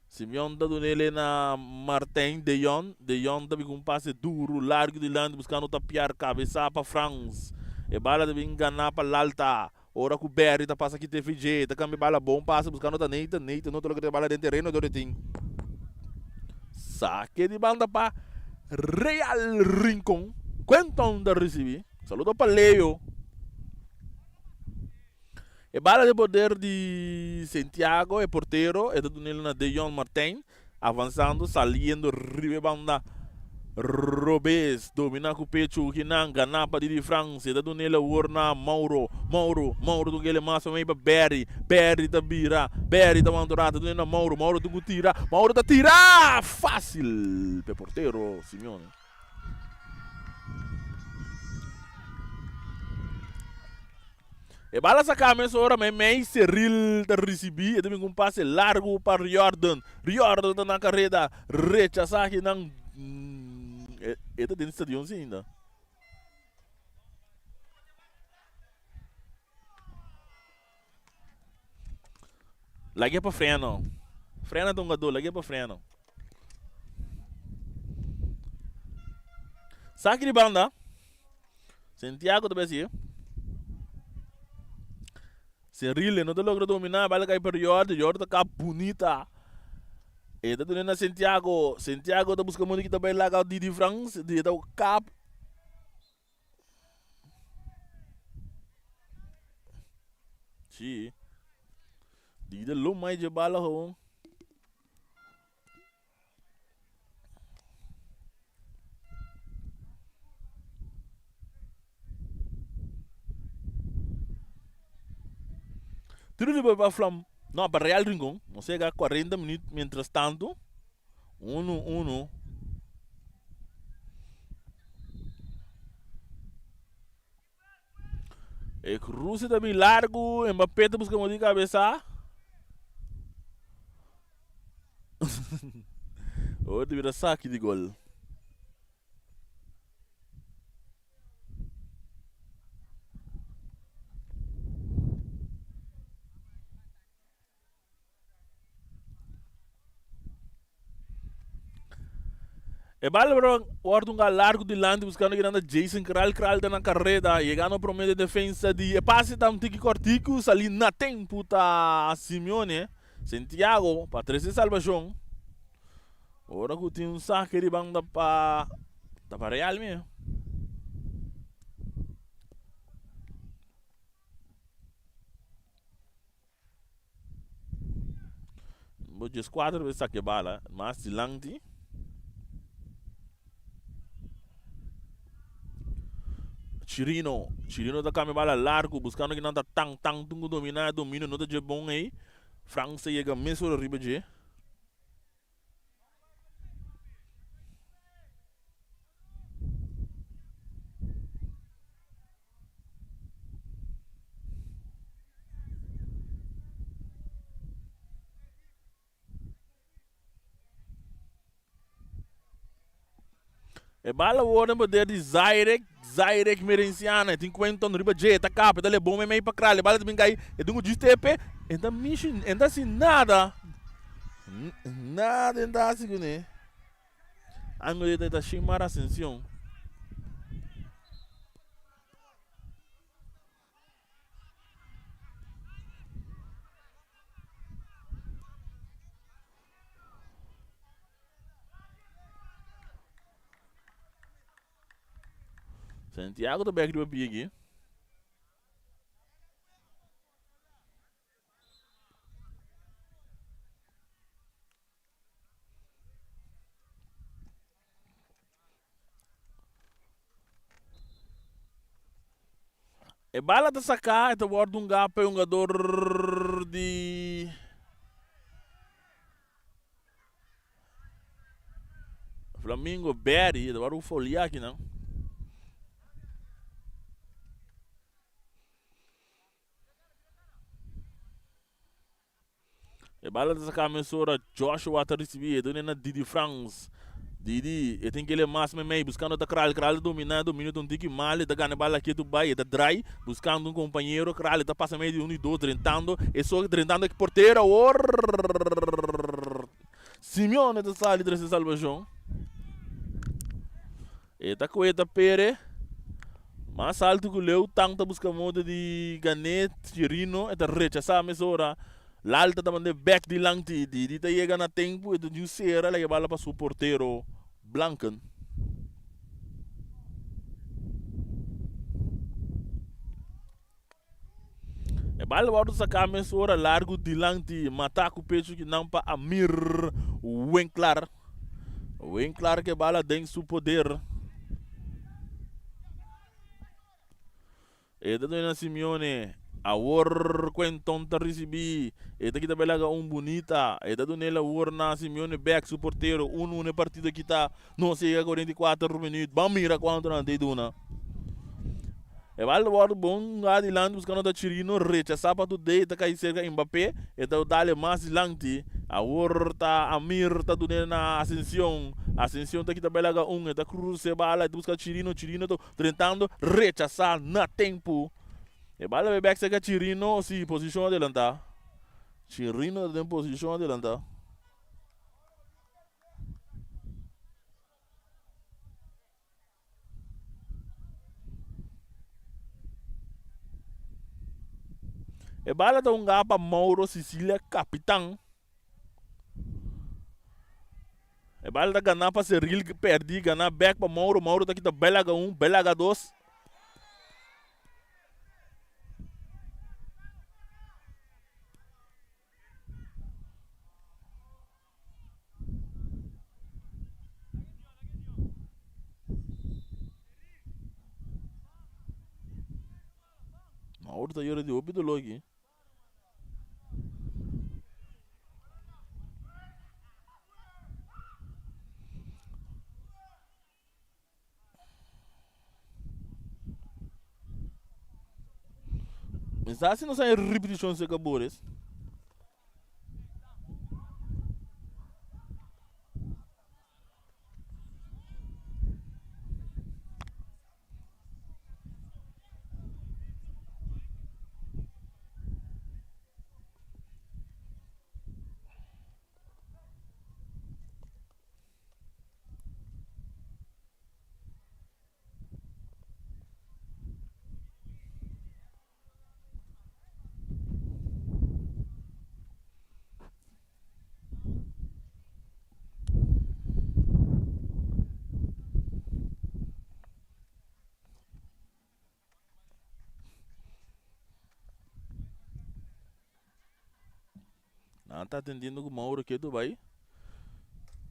Simeon ta dunele na Martijn De Jong. De Jong ta bin ku un pase duru, largu dilanti buskando tapiar kabesa pa Frans. E bala ta bin gana pa Lalta. Ora ku Berry ta pasa kita FJ, ta kambia bala bon pase buskando ta Nathan. Nathan no ta logra e bala den tereno dor e tin. Sake di banda pa Real Rincon. Quenton ta risibi. Saludo pa Leo. E bala den poder di Santiago, e portero, e ta dun'el na Deyon Martijn, avansando, saliendo riba e banda robes, domina ku pechu kinan, gana pa Didi Frans, e ta dun'el awor na Mauro, Mauro, Mauro ta kele mas pa mei pa Berry, Berry ta bira, Berry ta wanta un rato, ta dun'el na Mauro, Mauro tin ku tira, Mauro ta tira! Fácil pa e portero Simeone. E bala saká mesora meimei, Cyril ta risibí, e ta bin ku un pase largu pa Riordan. Riordan ta na kareda, rechasá kinan. E ta den stadion si ainda. Lag'é pa freno. Frena ta un gadó, lag'é pa freno. Saki di banda. Santiago ta besi. Cerile no ta logra domina, bala kai pa Riordi, Riordi ta kap bunita. E ta duna na Santiago, Santiago ta buska mundo ki ta bai laga Didi Frans, di ta kap. Sí. Didi lo mai dje bala gewoon. Tiro liber pa Flam, no, pa Real Rincon. Nos yega 40 minuut mientras tanto. Uno, uno. E cruce ta bin largo, Mbappé ta busca mo di cabeza. Ora ta bira saki di gol. E bal wòrdu un gal largu dilanti buskando kinan ta Jason Kral. Kral ta na kareda yegando prome den defensa di e pase ta un tiki kòrtiku sali na tempu ta Simeone Santiago pa trese salbashon. Ora ku tin un sake di banda pa ta pa Real mi. 14 bes saca e bala, mas dilanti. Chirino, Chirino ta cambia bala largo, buscando kinan ta Tang, Tang tin cu domina, e dominio no ta dje bon ey. Frans ta yega mesora riba dje. E bala worde en poder di Zairek, Zairek Merenciana. E tin Quenton riba dje, e ta kap, e ta lebon meimei pa kral. E bala ta bin kai, e tin ku djis tepe. E ta mishi, e ta hasi nada. Nada e ta hasi kuné. Ango e ta Shimar Ascension. Santiago ta bek riba pia aki. E bala ta saká, e ta wòrdu un gapa e hungador di Flamingo Berry, e ta wòrdu fouliá akinan. E bala ta saca mesora Joshua ta ricibi e dune na Didi Frans. Didi e tin kele mas memey buscando ta Kral. Kral ta domina, dominio ta un tiki mal e ta gana e bala ketu bay e ta draai buscando un compañero. Kral e ta pasa medio di un di dos drentando e so drentando e portero awor Simeone ta sali trece salvacion. E ta koe ta pere mas altu ku leu tan ta buska moda di gané Chirino e ta rechasá mesora Lalta ta mand'é bèk dilanti Didi ta yega na tempu e ta dju sera laga e bala pa su portero Blanken. E bala wòrdu saká mesora largu dilanti matá ku pechu kinan pa Amir Winklar. Winklar ku e bala den su poder. E ta duna Simeone. Awor Quenton ta risibí. E ta kita belaga un bunita. E ta dun'el awor na Simeone bèk su portero. Unu unu e partido kita. Nos yega 44 minuut. Ban mira kuantu nan ta duna. E bal ta wòrdu bon adilanti buskando ta Chirino rechasá pa Today ta kai serka Mbappé e ta dale mas dilanti awor ta Amir ta dun'é na Ascension Ascension ta kita belaga un e ta krusa e bala e ta buska Chirino Chirino ta drentando rechasá na tempu e bal ta bai bèk serka Chirino si posishon adelantá Chirino ta den posishon adelantá. E bala ta hunga pa Mauro Sicilia kapitan. E bala ta gana pa Seril perdi gana bek pa Mauro. Mauro ta kita belaga un, belaga dos. Mauro ta yora di hopi doló aki. Mi sa si nos a ripetishon serka Boris. Nan ta atendiendo ku Mauro ketu bai.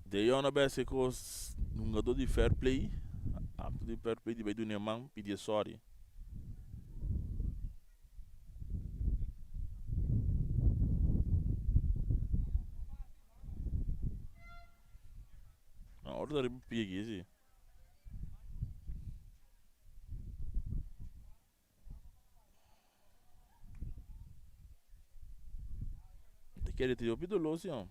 Deyon a bese kos hungadó di fair play. Akto di fair play di bai duna e man pidi e sorry. Mauro ta riba pia aki si. Te kere te hopi doló si hom.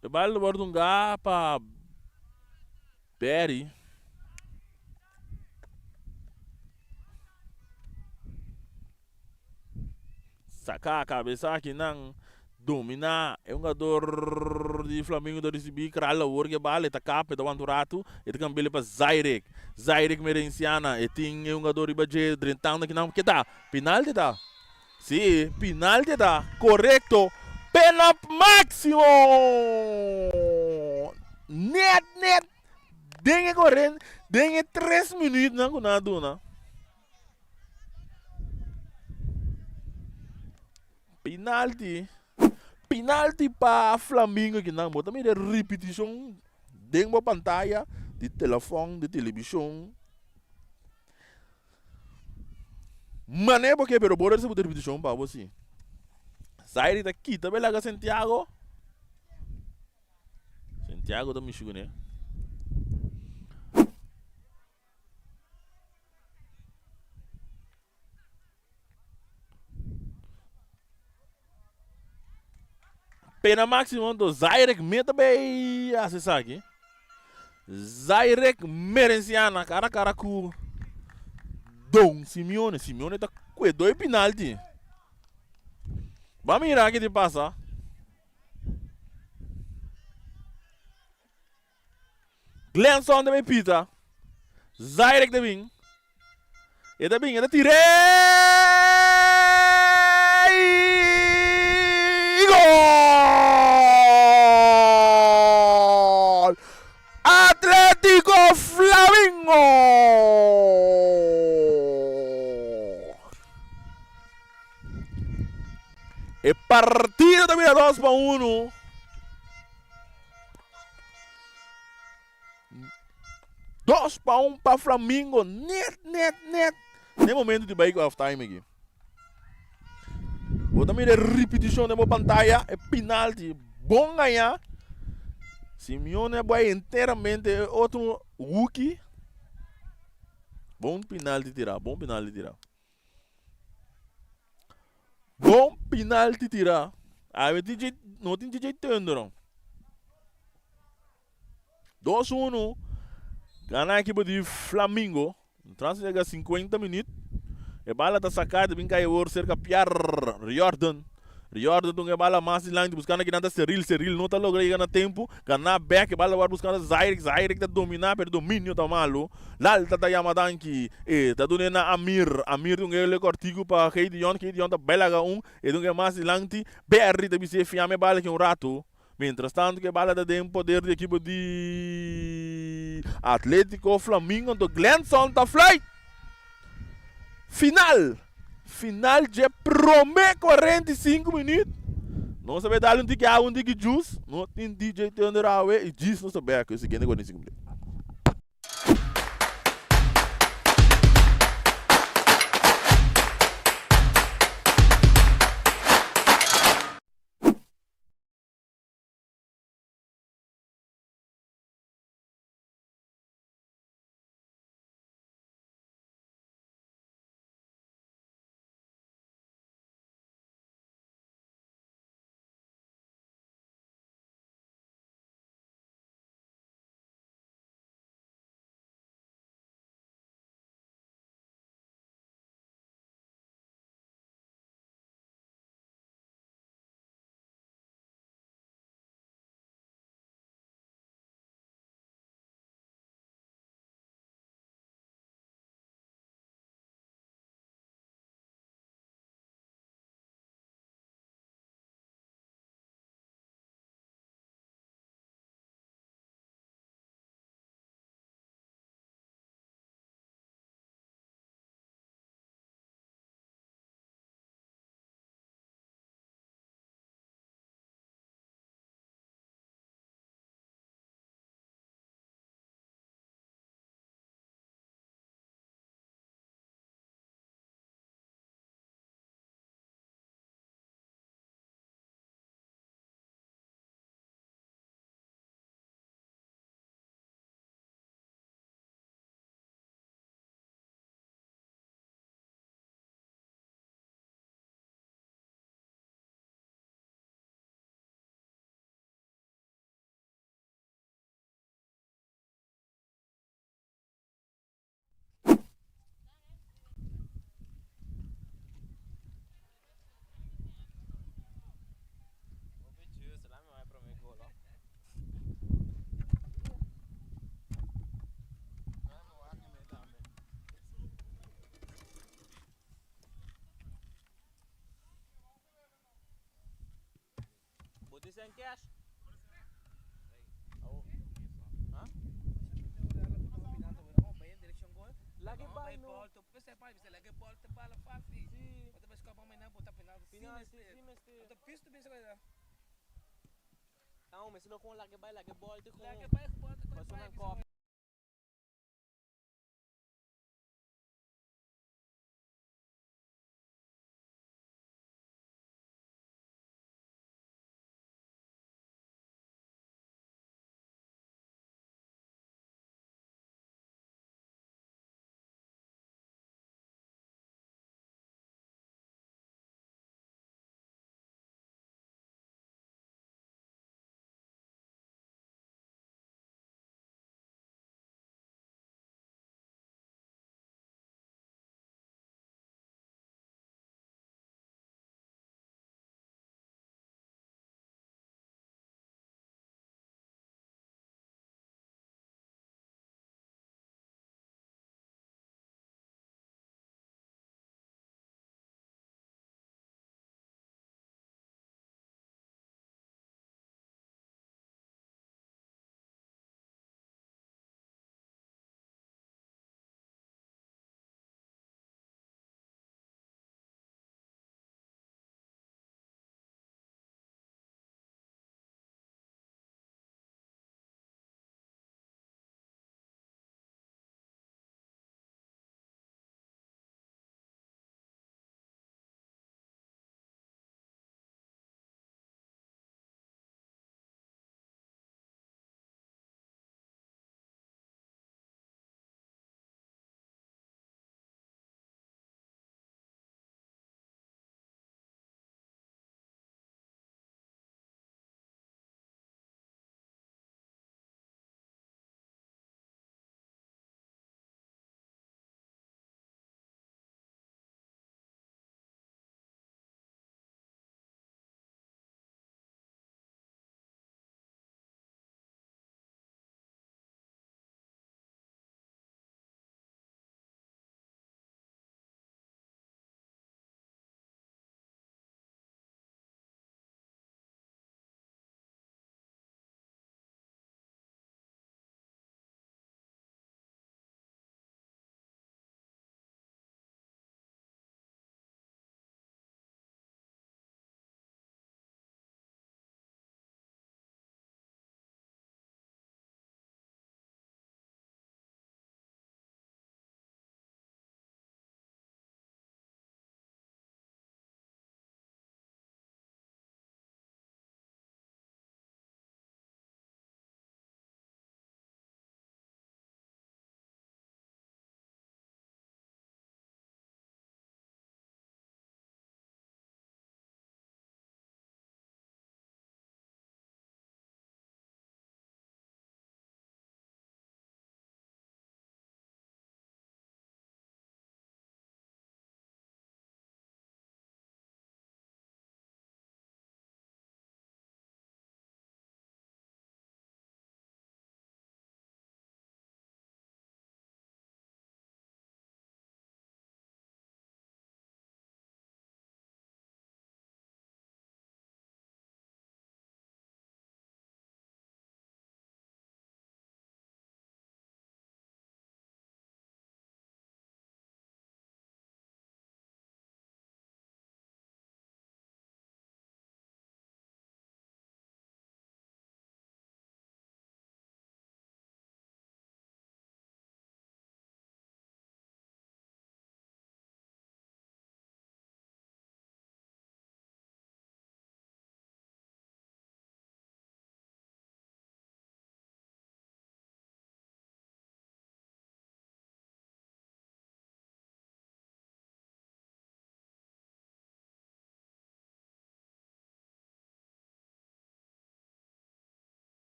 E bal lo wòrdu hungá pa Barry. Saka kabesa akinan dominá e hungador di Flamingo ta risibí Kral awor ku e bal e ta kap e ta wanta un ratu e ta kambia pa Zairek. Zairek Merenciana e tin e hungador riba dje drentando akinan ke ta? Penalti ta. Sí, pinalti ta korekto. Pena máksimo! Net net den e koren, den e tres minuutnan ku nan a duna. Pinalti, pinalti pa Flamingo kinan. Bo ta mira e ripitishon den bo pantaya di telefòn, di televishon. Mane bo ke pero bo recibi bo repeticion pa bo si. Zairi ta kita be laga Santiago. Santiago ta mishi kune. Pena maximo do Zairek meta bay haci esaki. Zairek Merenciana cara cara cu Don Simeone. Simeone ta cue doy penalti. Ba mira ki di pasa. Glenson ta bay pita. Zairek ta bin. E ta bin, e ta tir'é i gol! Atletico Flamingo! E partido ta bira 2-1. 2-1 pa Flamingo. Net, net, net. Den momento di bai ku half time aki. Bo ta mira e ripitishon den bo pantaya. E penalti. Bon gañá. Simeone a bai enteramente e otro huki. Bon penalti tirá. Bon penalti tirá. Bon penalti tirá. Awe DJ, no tin DJ Thunder. 2-1. Gana ekipo di Flamingo. Trans llega 50 minuut. E bala ta saká, ta bin kai awor serka Pierre Riordan. Riordan ta un e bala mas dilanti buskando kinan ta Cyril. Cyril no ta logra yega na tempu. Gana bek e bala wòrdu buskando Zairek. Zairek ta dominá pero dominio ta malu. Lalta ta yama danki. E ta dun'é na Amir. Amir ta un e le kòrtiku pa Gideon. Gideon ta bai laga un. E ta un e mas dilanti. Berry ta bis'é fiami e bala aki un ratu. Mientras tanto ku e bala ta den poder di ekipo di Atletico Flamingo anto Glenson ta fluit. Final! Final dje prome 45 minuut. Nos a bay dal un tiki awa un tiki juice. No tin DJ Thunder awe y djis nos ta bek e siguiente 45 minuut. Dicen cash. Oh. Ha? Lagi bai no. Si. Penalti, si mester. Ah, mas no kon lagi bai, lagi ball te kon. Paso nan kop.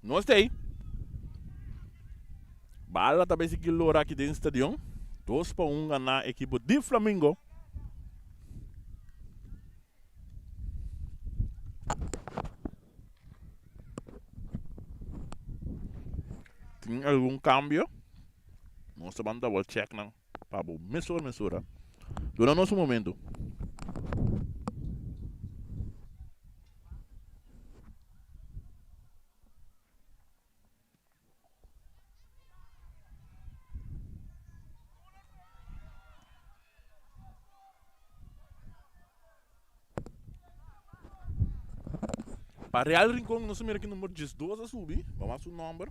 Nos ta ei. Bala ta bay sigui lora aki den stadion. 2-1 gana ekipo di Flamingo. Tin algun cambio? Nos ta ban double check nan pa bo mesora mesora. Duna nos un momento. Pa Real Rincon nos a mira ki number 12 a subi, ba wak su nomber.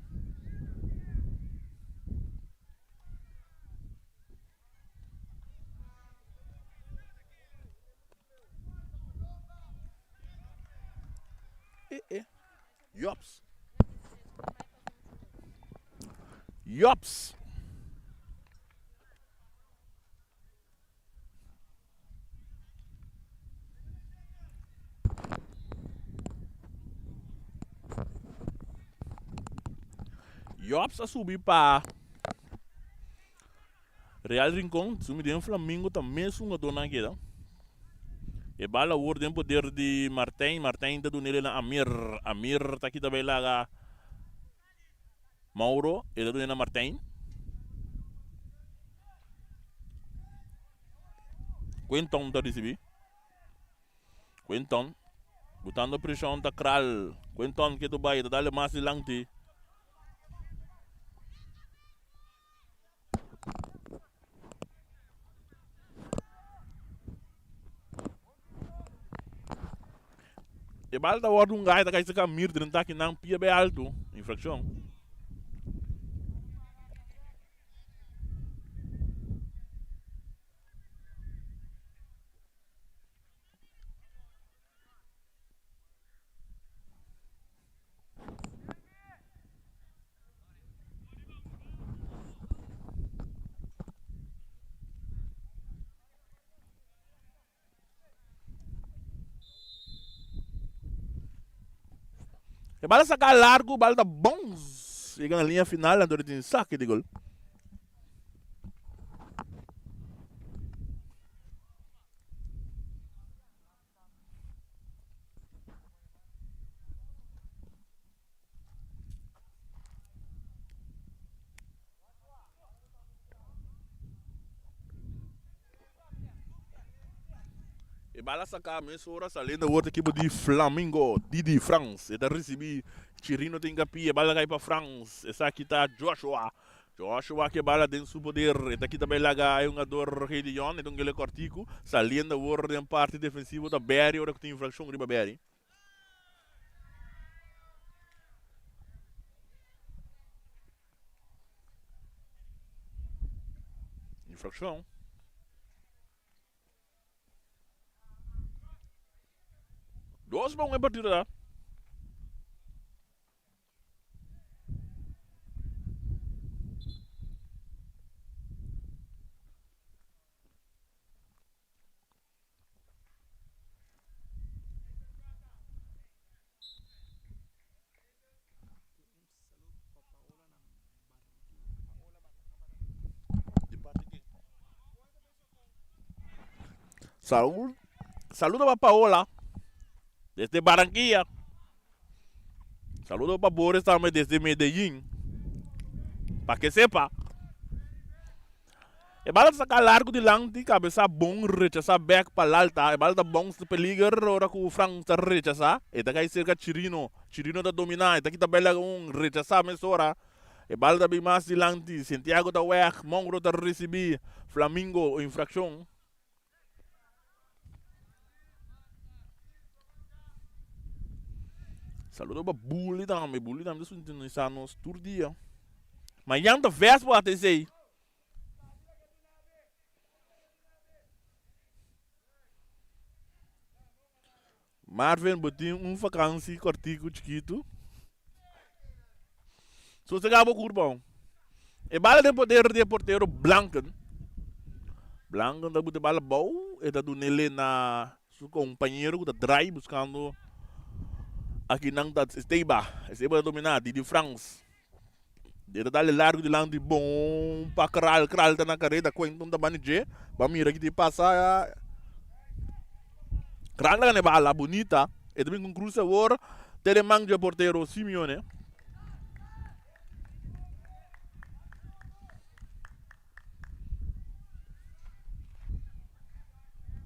Eh eh. Jops. Jops. Jops a subi pa Real Rincon, sumi den Flamingo ta mesun hungadornan keda. E bal awor den poder di Martijn, Martijn ta dunele na Amir, Amir ta kita bay laga Mauro, e ta dun'e na Martijn. Quinton ta ricibi. Quinton botando presion ta Kral. Quinton ke ta bay ta dale mas dilanti. E bal ta wòrdu un gai ta kai saka mir drenta kinan pia bay altu. Infrakshon. E bal a saca largo, bal ta bons. Yega na linea final, anto tin saque di gol. E bala saca mesora saliendo awor ta ekipo di Flamingo Didi Frans e ta ricibi Chirino tin capi e bala ta cay pa Frans esaki ta Joshua Joshua ke bala den su poder e ta kita bay laga e hungador Gedeon e ta un gele cortico saliendo awor den parti defensivo ta Berry ora cu tin infraccion riba Berry. Infraccion. 2-1 e partida ta. Saúl, saludo pa Paola desde Barranquilla. Saludo pa Boris tambe desde Medellín. Pa que sepa. E bala ta saca largo dilanti, cabeza bon rechasa bek pa Lalta. E bala ta bounce ta peliger ora cu Frank ta rechasa. E ta cay cerca Chirino. Chirino ta domina, e ta kita bela un rechasa mesora. E bala ta bin mas dilanti, Santiago ta weg, Mongro ta ricibi, Flamingo infraccion. Saludo pa Bully tambe, Bully tambe ta sintonisa nos tur dia. Mañan ta Vespo ATC. Marvin, bo tin un vakansi kòrtiku chikitu. Sosegá bo kurpa. E bala den poder di e portero Blanken. Blanken ta buta e bala bou, e ta dun'ele na su kompañero ku ta drai buskando. Aki nan ta Esteba. Esteba ta dominá. Didi Frans. E ta dale largu dilanti bon pa Kral. Kral ta na kareda. Quentin ta bani dje. Ba mira ki ta pasa. Kral ta gana e bala. Bunita. E ta bin ku un krus awor. Te den man dje portero Simeone.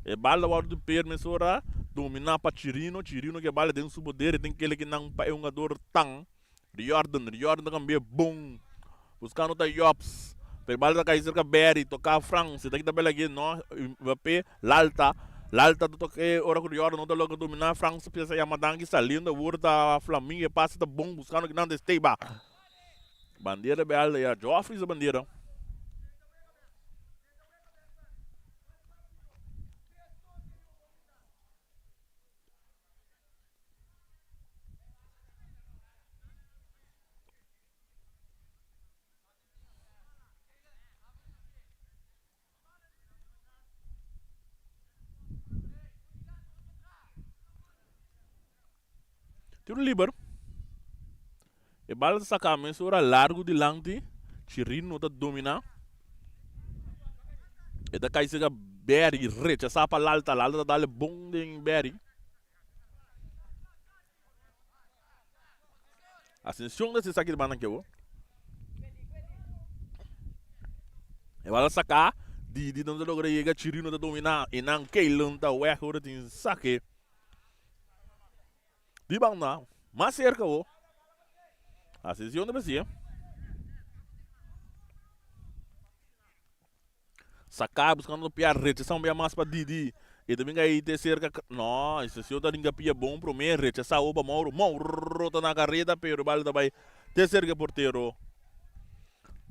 E bala wòrdu permesora dominá pa Chirino. Chirino ke bala den su poder. E tin kele ki nan pa e hungador Tan. Riordan, Riordan ta kambia bon. Buskando ta Jobs. Pero e bala ta kai serka Berry. Toka Frans. E ta kita bela aki. No, Mbappé. Lalta. Lalta ta toka e ora ku Riordan no ta logra dominá. Frans ta piensa yama danki. Saliendo awor ta Flamingo. E pase ta bon. Buskando kinan ta Esteba. Bandera bèlde ya. Geoffrey sa bandera. Tiro liber. E bala ta saka mesora largu dilanti. Chirino ta domina. E ta kai serka Berry. Rechasa pa Lalta. Lalta ta dale bon den Berry. Ascension ta esaki di banda ke. E bala saka. Didi no ta logra yega. Chirino ta domina. E nan Keylon ta weg ora tin sake. Di banda mas cerca bo. Ascension ta besi. Saká buskando pia rechasá un bia mas pa Didi. E ta bin kai te serka no, Ascension ta ringa pia bon promé rechasá awo pa Mauro. Mauro ta na kareda pero e bala ta bai te serka e portero.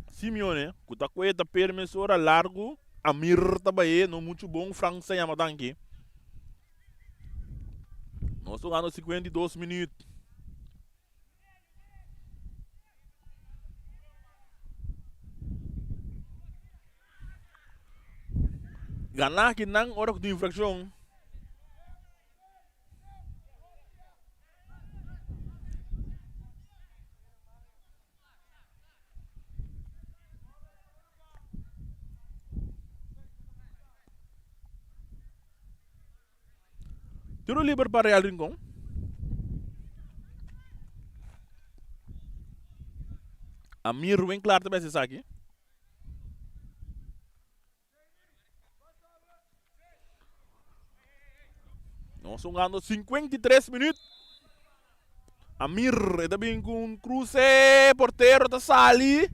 Simeone ku ta kue ta perde mesora largu. Amir ta bai no muchu bon Frank sa yama tanki. Nos ta hugando 52 minuut. Gana aki nan ora ku tin infrakshon. Tiro liber pa Real Rincon. Amir Winklar ta bes esaki. Nos jugando 53 minuut. Amir e ta bin ku un kruse, portero ta sali.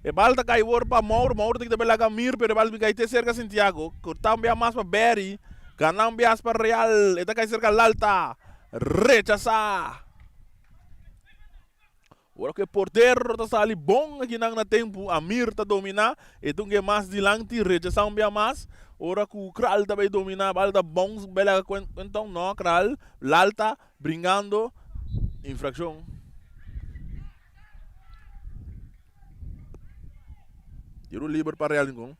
E bal ta kai wor pa Mauro, Mauro ta kita belaga Amir, pero e bal bin kai te serka Santiago. Korta un bia mas pa Berry, gana un bias pa Real, e ta kai serka Lalta. Rechasa. Ora ku e portero ta sali bon akinan na tempu, Amir ta dominá, e ta un ke mas dilanti, rechasá un bia mas. Ora ku Kral ta bai dominá, bal ta bounce belaga Quenton, no Kral, Lalta bringando, infrakshon. Tiro liber pa Real Rincon.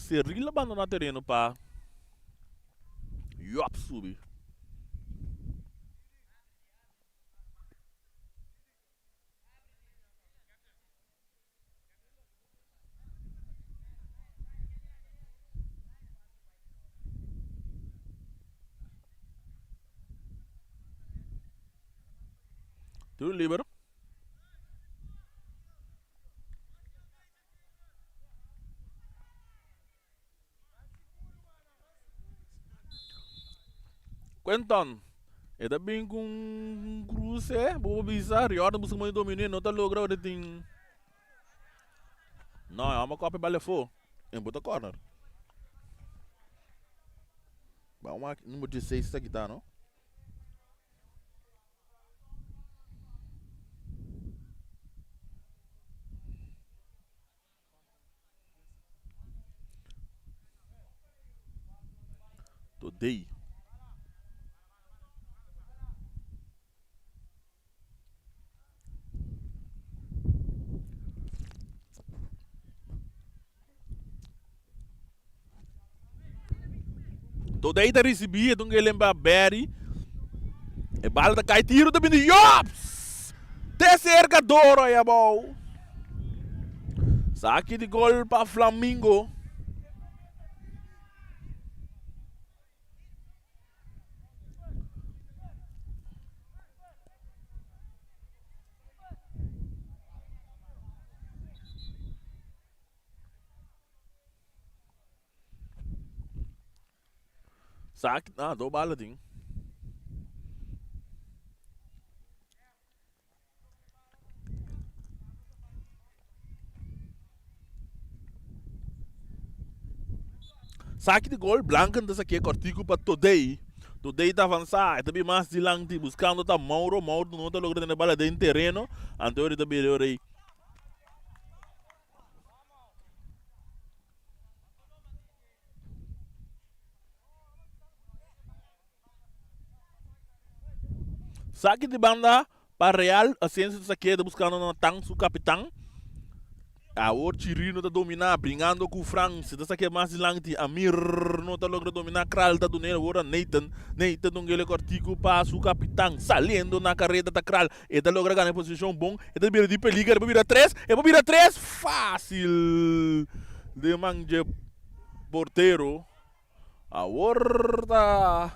Cerril a bandona tereno pa Job subi. Tiro liber. Quenton, e ta bin ku un kruse, bo por bisa, Riordan buska modo di dominé, no ta logra ora tin. No, e hòmber kòp e bal afó, en bo ta kòrner. Ba wak number dieseis ta kita no. Today. Todei ta risibí e ta un gelen pa Barry. E bala ta kai tiro ta bini Jobs! Te serka Doro ei abou. Saki di gol pa Flamingo. Sa ah, do bala tin. Saki di gol, Blanken ta sakia kortiku pa Todei. Todei ta avansa, e ta bin mas dilanti buskando ta Mauro. Mauro no ta logra tene bala den tereno. Anto ora e ta bira ora ei. Saki di banda pa Real, Asensio ta keda buskando Natan su kapitan. Awor Chirino ta dominá, bringando ku Frans. Ta sakia mas dilanti. Amir no ta logra dominá. Kral ta dun'é awor a Nathan. Nathan ta un gele kòrtiku pa su kapitan. Saliendo na kareda ta Kral. E ta logra gana e posishon bon. E ta bira di peliger. E por bira tres. E por bira tres. Fásil den man dje portero. Awor ta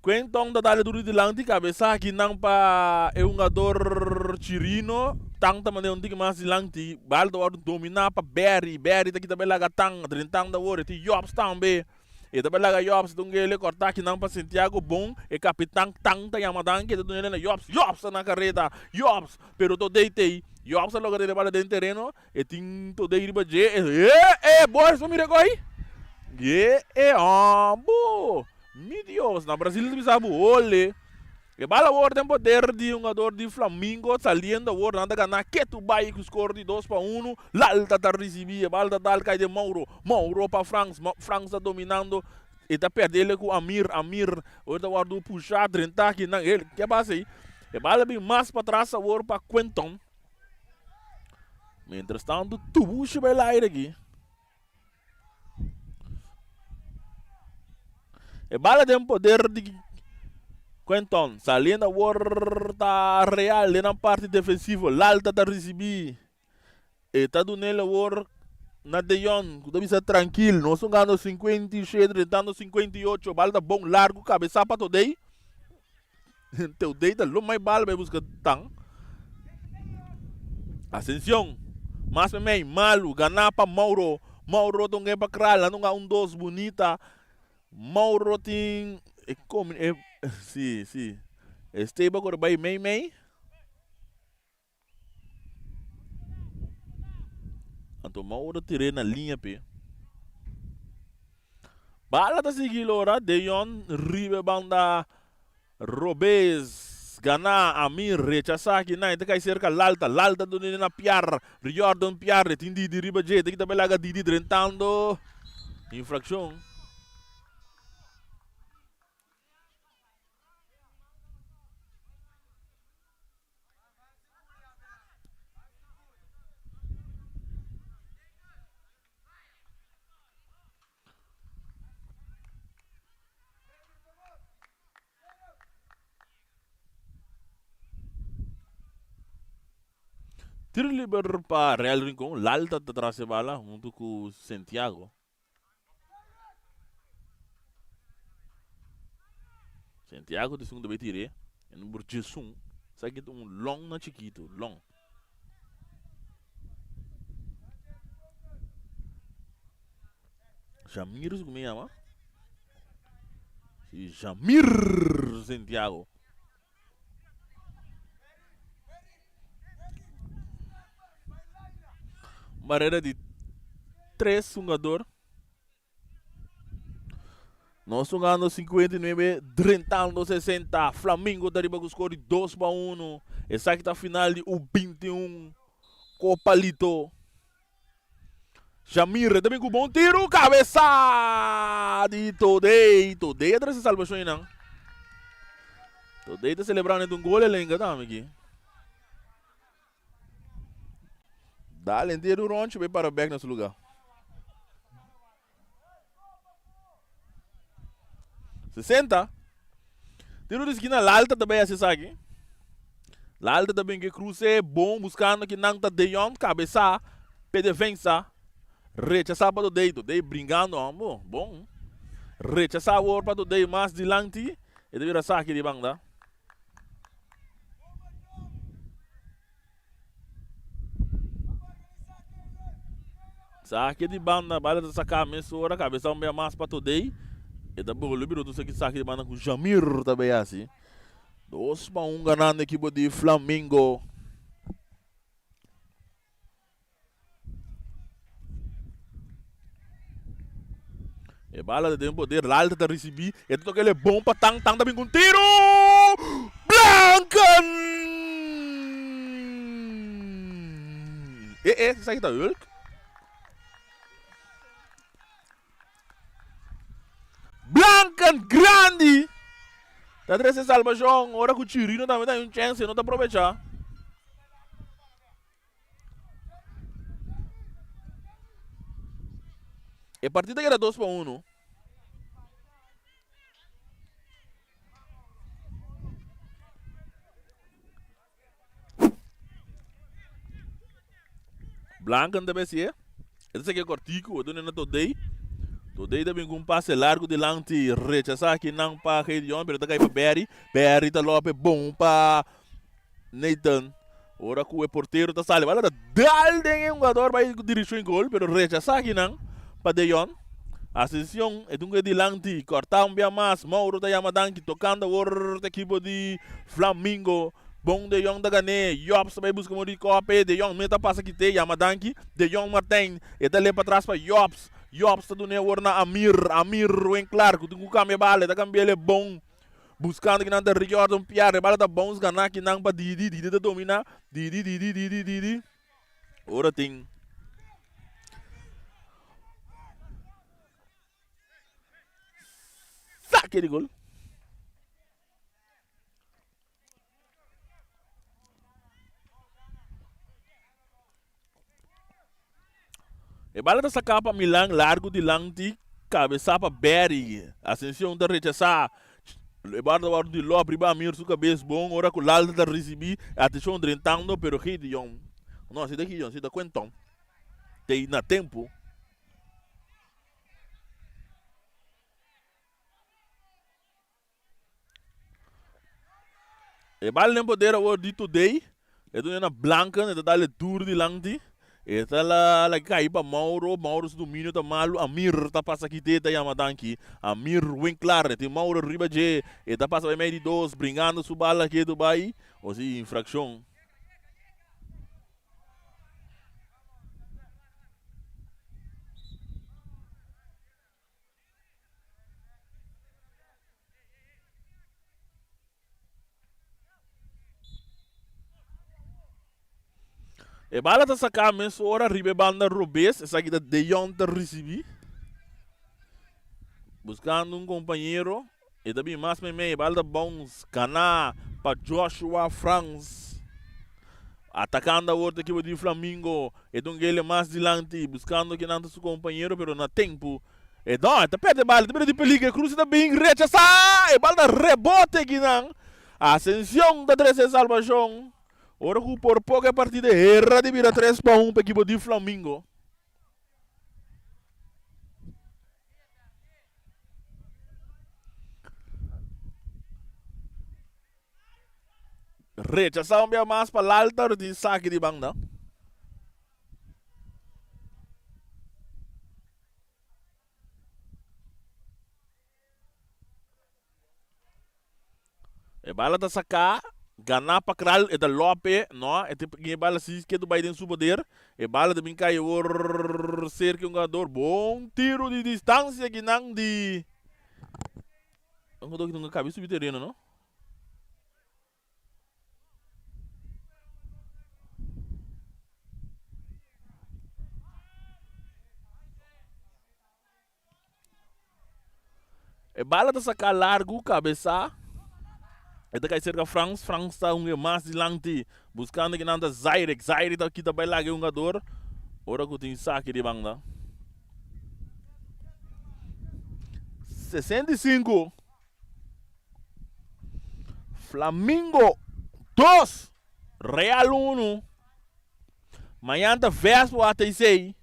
Quenton ta dale duru dilanti kabesa akinan pa e hungador Chirino. Tan ta manda un tiki mas dilanti. Bal ta wòrdu dominá pa Berry. Berry ta kita belaga Tan. Drentan ta wòrdu. E tin Jobs tambe. E ta belaga Jobs. E ta un gele kòrta akinan pa Santiago Bon. E kapitan Tan ta yama danki. E ta duna na Jobs. Jobs ta na kareda. Jobs. Pero todei tei. Jobs a logra tene bala den tereno. E tin todei riba dje. E e boys bo mira koi. E e hombo. Mi Dios. Na Brasil ta bisa bo ole. E bal awor den poder di hungador di Flamingo saliendo awor nan ta gana ketu bai ku skor di 2-1. Lalta ta risibi e bal ta dal kai den Mauro. Mauro pa Frans. Frans ta dominando. E ta perdele ku Amir. Amir awor ta wordu pusha drenta kinan. E ke pasa ei? E bal a bin mas patras awor pa Quenton. Mientras tanto Tubushi bai laire aki. E bala den poder di Quenton. Saliendo awor ta Real den nan parti defensivo. Lalta ta ricibi. E ta dunel awor na De Jong. Cu ta bisa trankil. Nos hungando 57 rentando 58. Bala ta bon largo cabeza pa Todey. Teudei ta lo mai bal bai buska tan. Ascension. Mas memei, Malu, ganá pa Mauro. Mauro ta un gen pa Kral, nan ta un dos bunita. Mauro tin e komi e si si. Esteban kore bai mei mei. Anto Mauro tir'é na liña p'e. Bala ta sigui lora, Deyon riba e banda robes. Ganá, Amir rechasá kinan, e ta kai serka Lalta. Lalta duna na Piar. Riordan Piar, e tin Didi riba dje, e ta kita belaga Didi drentando. Infrakshon. Tiro liber pa Real Rincon. Lalta ta tras e bala hunto cu Santiago. Santiago ta esun ku ta bai tir'é. E number diesun. Esaki ta un long na chikitu, long. Jamir su ku mi yama. Si, Jamir Santiago. Barrera di tres hungador. Nos hungando 59, drentando 60. Flamingo ta riba ku score di 2-1. Esaki ta final di U21 Copa Lito. Jamir ta bin ku bon tiru, kabesa di Todey. Todey a trese salbashon einan. Todey ta selebrando net un gol elenga tambe aki. Dale entero un ronchi bai para bek na su lugar. 60. Tiro di skina Lalta ta bay haci esaki. Lalta ta bin ke cruce bon buscando ki nan ta Deyon cabeza pe defensa. Rechasa pa Dodey. Dodey bringando ambo. Bon. Rechasa awor pa Dodey mas dilanti. E ta bira saki di banda. Saki di banda, bala ta saká mesora, kabesa un bia mas pa Todey. E ta bolo bira otro saki saki di banda ku Jamir ta bay hasi. 2-1 ganando ekipo di Flamingo. E bala ta den poder, Lalta ta ricibi, e ta toca ele bon pa Tang, Tang ta bin cu un tiro! Blanken! E e, esaki ta Hulk? Blanken grandi! Ta trece salvacion, ora cu Chirino tambe ta hay un chance, e no ta aprovecha. E partida keda 2-1. Blanken ta besi e. E ta seke kortiku, e duna na Todey. Todey ta bin ku un pase largu dilanti, rechasá aki nan pa Gideon, pero ta kai pa Barry. Barry ta lope bon pa Nathan. Ora ku e portero ta sali, bala ta dal den e hungador bai dirishon gol, pero rechasá akinan pa Deyon. Asension, e dunga dilanti, kòrtá un bia mas, Mauro ta yama danki, tokando awor ta ekipo di Flamingo. Bon Deyon ta gan'é, Jobs ta bai buska modo di kòp'é, Deyon mes ta pasa kit'é, yama danki, Deyon Martijn, e ta lep patras pa Jobs, Jobs ta dun'é awor na Amir, Amir Winklar ku tin ku kambia bala, e ta kambi'é bon. Buscando kinan ta Ricky Orton pierde bala ta bounce gana kinan pa Didi Didi ta domina Didi Didi Didi Didi ora tin Saque di gol. E bala ta saká pa Milan largu dilanti kabesá pa Barry. Ascension ta rechasá. E bala ta wòrdu di lòp riba Amir su kabes bon ora ku Lalta ta risibí. Atenshon drentando pero Gideon, no si ta Gideon si ta Quenton ta na tempu. E bal den poder awor di Today. E duna na Blanken, e ta dale duro dilanti. E ta la la kai pa Mauro, Mauro su dominio ta malu. Amir ta pasa kite, ta yama danki. Amir Winklar, e tin Mauro riba dje. E ta pasa bai mei di dos, bringando su bala ketu bai. O si, infraccion. E bala ta saká mesora riba e banda robes. Esaki ta De Jong ta risibí. Buskando un kompañero. E ta bin mas meimei. E bala ta bounce. Ganá pa Joshua Frans. Atakando awor ta ekipo di Flamingo. E ta un gele mas dilanti. Buskando kinan ta su kompañero pero na tempu. E no, e ta perde bala, e ta bira di peligro, e cruce ta bin rechasa, e bala ta rebote kinan. Ascension ta trece salbacion. Ora cu por poco e partida hera di bira 3-1 pa ekipo di Flamingo. Rechasa un bia mas pa Lalta, di saki di banda. E bala ta saká, ganá pa Kral, e ta lòp'e, no, e ta e bala si ke ta bai den su poder, e bala ta bin kai awor serka un ganador, bon tiro di distansia kinan di, un jugador ki nunka kabi subi tereno no. E bala ta saká largu, kabesá. E ta kai serka Frans. Frans ta hunga mas dilanti. Buskando kinan ta Zairek. Zairek ta kita bai laga e hungador. Ora ku tin saki di banda. 65. Flamingo 2, Real 1. Mañan ta Vespo ATC.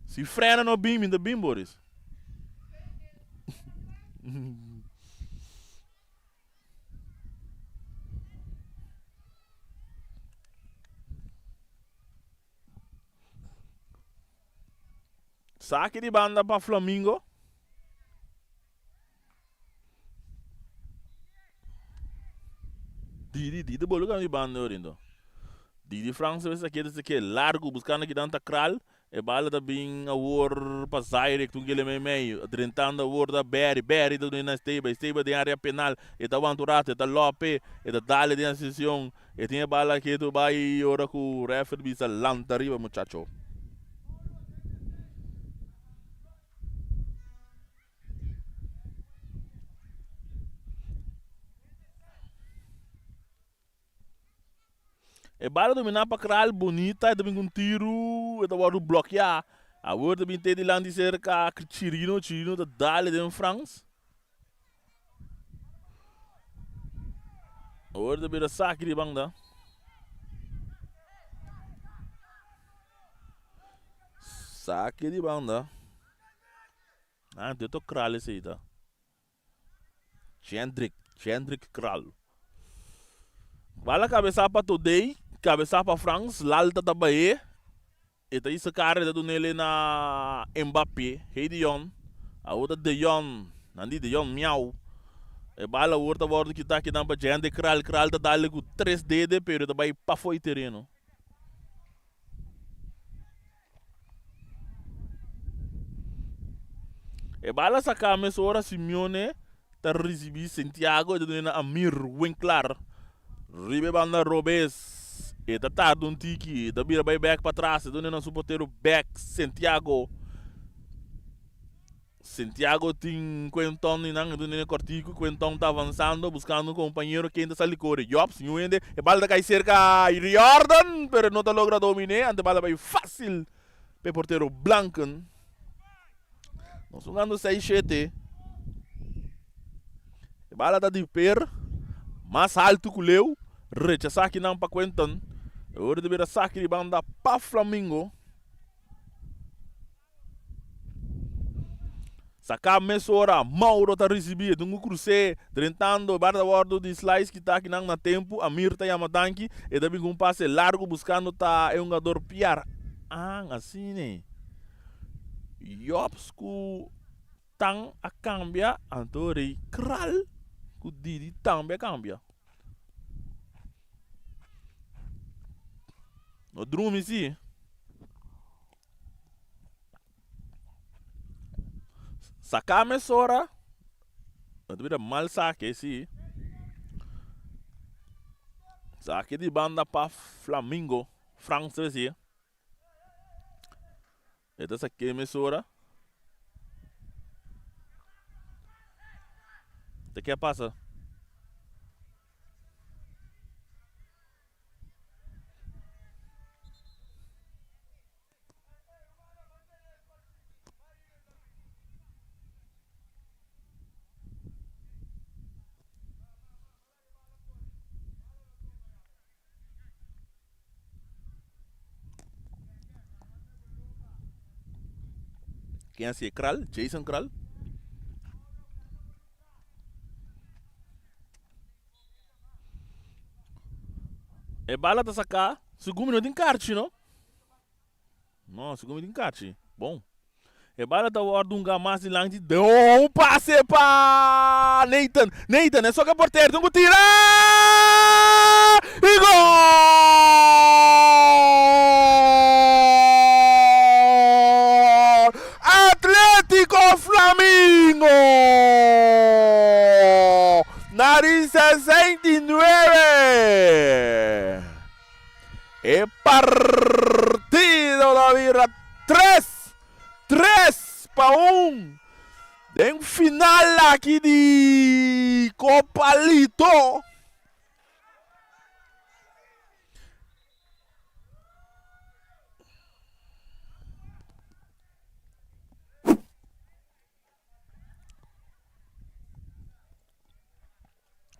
Si frena no bin, mi ta bin Boris. Saki di banda pa Flamingo. Didi, Didi bolo di banda orindo. Didi Frans a keda se ke largo buscando ki dan ta Kral. E bala ta bin awor pa Zaire tun kele mei mei. Drentando awor ta Berry. Berry ta duna na Esteba. Esteba den area penal. E ta wanta un rato. E ta lope. E ta dale den asicion. E tin e bala ketu bai ora ku referee bisa lanta riba muchacho. E bala dominá pa Kraal bonita, e ta bin ku un tiru, e ta wòrdu blòkiá. Awor ta bin te dilanti serka Chirino, Chirino ta dale den Frans. Awor ta bira saki di banda. Saki di banda. Ah, dit ook Kraal is het. Jendrik, Jendrik Kraal. Bala cabeza pa Today, cabeza pa Frans, Lalta ta bae. E ta isa kara e ta dunele na Mbappé. Hey De Jong. Awor ta De Jong. Nan di De Jong miau. E bala awor ta wordo kita kinan pa Jendrik Kraal. Kraal ta dale ku tres dede pero e ta bai pafo e tereno. E bala saká mesora Simeone ta risibí Santiago e ta duna na Amir Winklar riba e banda robes. E ta tarda un tiki, e ta bira bai bèk patras, e ta duna na su portero bèk Santiago. Santiago tin Quenton y nan duna cortico, Quenton ta avanzando buscando un compañero ken ta sali core, Jobs ñu hende, e bal ta cay cerca Riordan pero no ta logra domine, ante bal a bay facil p'e portero Blanken. Nos jugando 6-7. E bala ta di per mas alto cu Leo, rechasa akinan pa Quenton, e ora ta bira saki di banda pa Flamingo. Saká mesora, Mauro ta risibí e dungu krus'é, drentando e barda wòrdu di Slice kita akinan na tempu, Amir ta yama danki, e ta bin ku un pase largu buskando ta e hungador Piar. An asina Jobs ku Tan a kambia, anto Rei Kral ku Didi tambe a kambia. No drumi si. Saká mesora, no ta bira mal sake si. Sake di banda pa Flamingo, Frans ta desi. E ta sake mesora. Ta ke a pasa? Ken a sigue? Kral? Jason Kral? E bala ta saká. Segun mi no tin karchi no. No, segun mi tin karchi. Bon. E bala ta wòrdu hunga mas dilanti. Oh, un pase pa Nathan. Nathan, e soka portero tin ku tira! I gol! Atletico Flamingo! Na di 69. E partido ta bira tres, tres pa un den final aki di Copa Lito.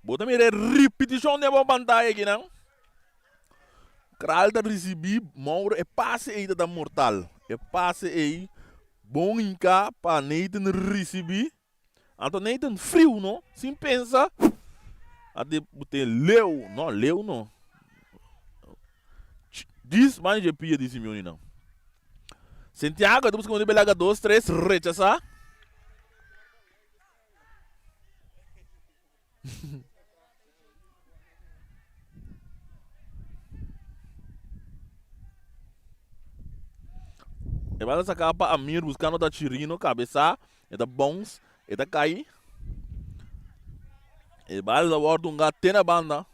Bo ta mira e ripitishon den bo pantaya akinan. Kraal ta risibí Mauro e pase ei ta ta mortal. E pase ei bon hinká pa Nathan risibí. Anto Nathan friu no, sin pensa a de bot'é leu, no leu no. Djis banda dje pia di Simeone nan. Santiago ta buska un di belaga dos tres rechasá. E bala saká pa Amir buskando ta Chirino kabesá e ta bounce e ta kai e bala ta wòrdu hunga te na banda.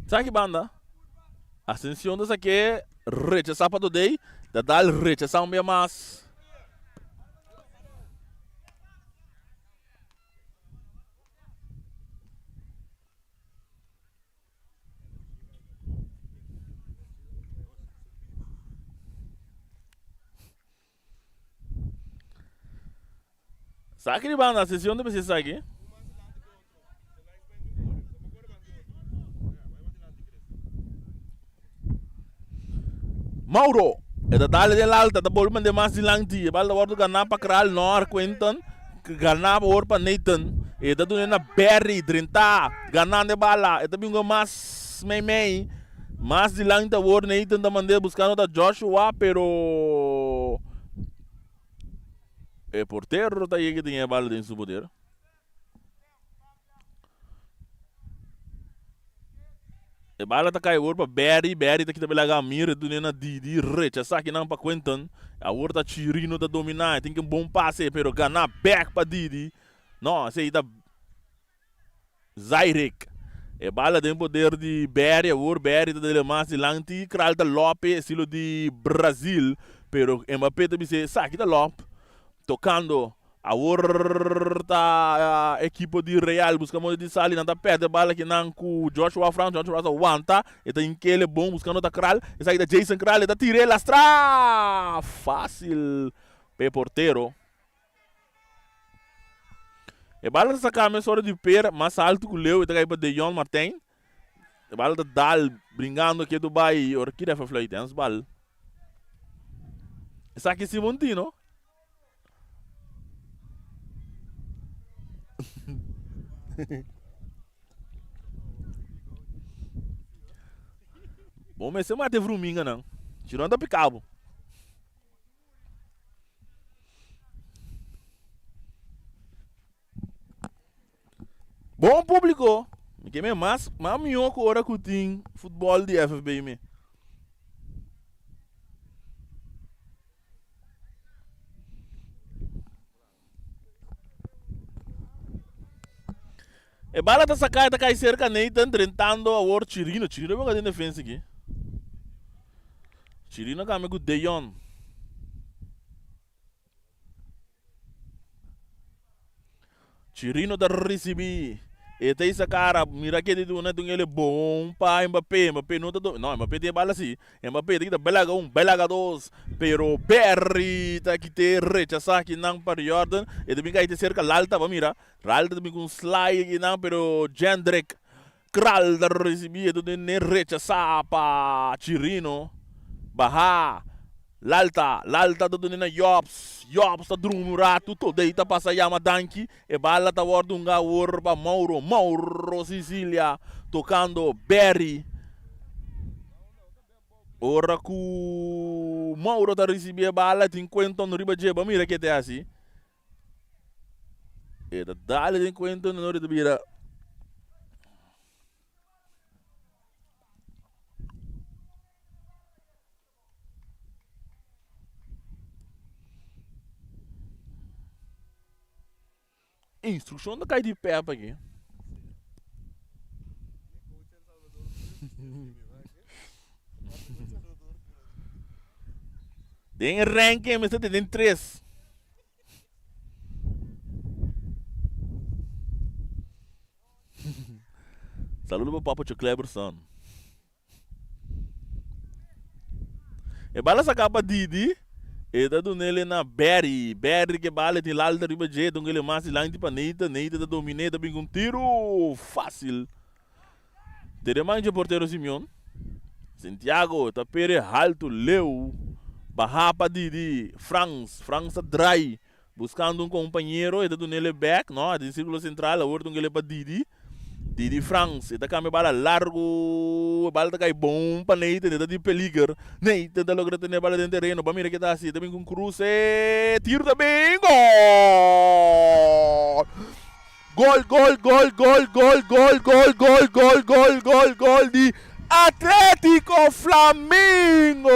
Sa ki banda? Ascension ta sak'é rechasá pa Dodey, ta dal rechasá un bia mas. Saki di banda, Ascension ta bisa esaki. Mauro, e ta dale den alta, ta bolbe mande mas dilanti. E bal ta wordo ganá pa Kraal, no Quinton. Ganá awor pa Nathan. E ta dune na Berry, drentá, ganando e bala. E ta bin mas mei mei. Mas dilanti awor Nathan ta mande buskando ta Joshua, pero E portero ta yega tin e bala den su poder. E bala ta kai awor pa Barry. Barry ta kita belaga Amir. E dune na Didi. Rechasa kinan pa Quentin. Awor ta Chirino ta domina. E tin ki un bon pase pero gana back pa Didi. No, esei ta Zairik. E bala den poder di Barry awor. Barry ta dele mas dilanti. Kral ta lope estilo di Brazil. Pero Mbappé ta bisa esaki ta lop. Tocando. Awor ta ekipo di Real busca modo di sali. Nan ta perde bala kinan cu Joshua Franks. Joshua Franks ta wanta. E ta inkele bon buscando ta Kral. Esaki ta Jason Kral. E ta tire lastra. Facil pa e portero. E bala ta saká mesora di per mas altu ku leu e ta kai pa Deyon Martijn. E bala ta dal bringando ke Dubai ora ki ref a fluit hens bal. Esaki Simontino. Bo mester mata e vruminganan. Si no nan ta pika bo. Bon publico, mi ke me mas mas mihó ku ora ku tin futbòl di FFB mi. E bala ta saká e ta kai serka Nathan drentando awor Chirino. Chirino boka den defensa aki. Chirino kambia ku Deyon. Chirino ta risibí. E ta isa kara, mira ke di duna dun ele bon pa Mbappé. Mbappé no ta do, no Mbappé tin e bala si. Mbappé ta kita belaga un, belaga dos, pero Berry ta kite rechasá kinan pa Riordan. E ta bin kai te serka Lalta, bo mira. Lalta ta bin ku un slide kinan, pero Jendrick Kral ta risibí e ta dune rechasá pa Chirino. Baha. Lalta, Lalta ta dune na Jobs. Jobs ta drumi un ratu, Todey ta pasa yama danki. E bala ta wòrdu hunga awor pa Mauro. Mauro Sicilia tokando Berry. Ora ku Mauro ta risibí e bala tin Quenton riba dje. Bo mira ke te hasi. E ta dale den Quenton i ta bira. Instrukshon ta kai di Pep aki. Den e ranking mester ta den tres. Saludo pa Papo Cleberson. E bala saká pa Didi, e ta dun'el na Barry. Barry ke bala e tin lalta riba dje, e dun'el mas dilanti pa Nathan. Nathan ta domin'é, ta bin ku un tiru fásil. Te man dje portero Simeon. Santiago ta pere haltu leu, baha pa Didi. Frans, Frans ta drai, Buscando un compañero, e ta dunele bek, no, den circulo central, awor dunele pa Didi. Didi Frans, e ta cambia bala largo, e bala ta cay bon pa Nathan, e ta di peliger. Nathan ta logra tene bala den tereno, ba mira ke ta haci, e ta bin cu un cruce, tiro ta bin, gol! Gol, gol, gol, gol, gol, gol, gol, gol, gol, gol, gol, gol di Atletico Flamingo!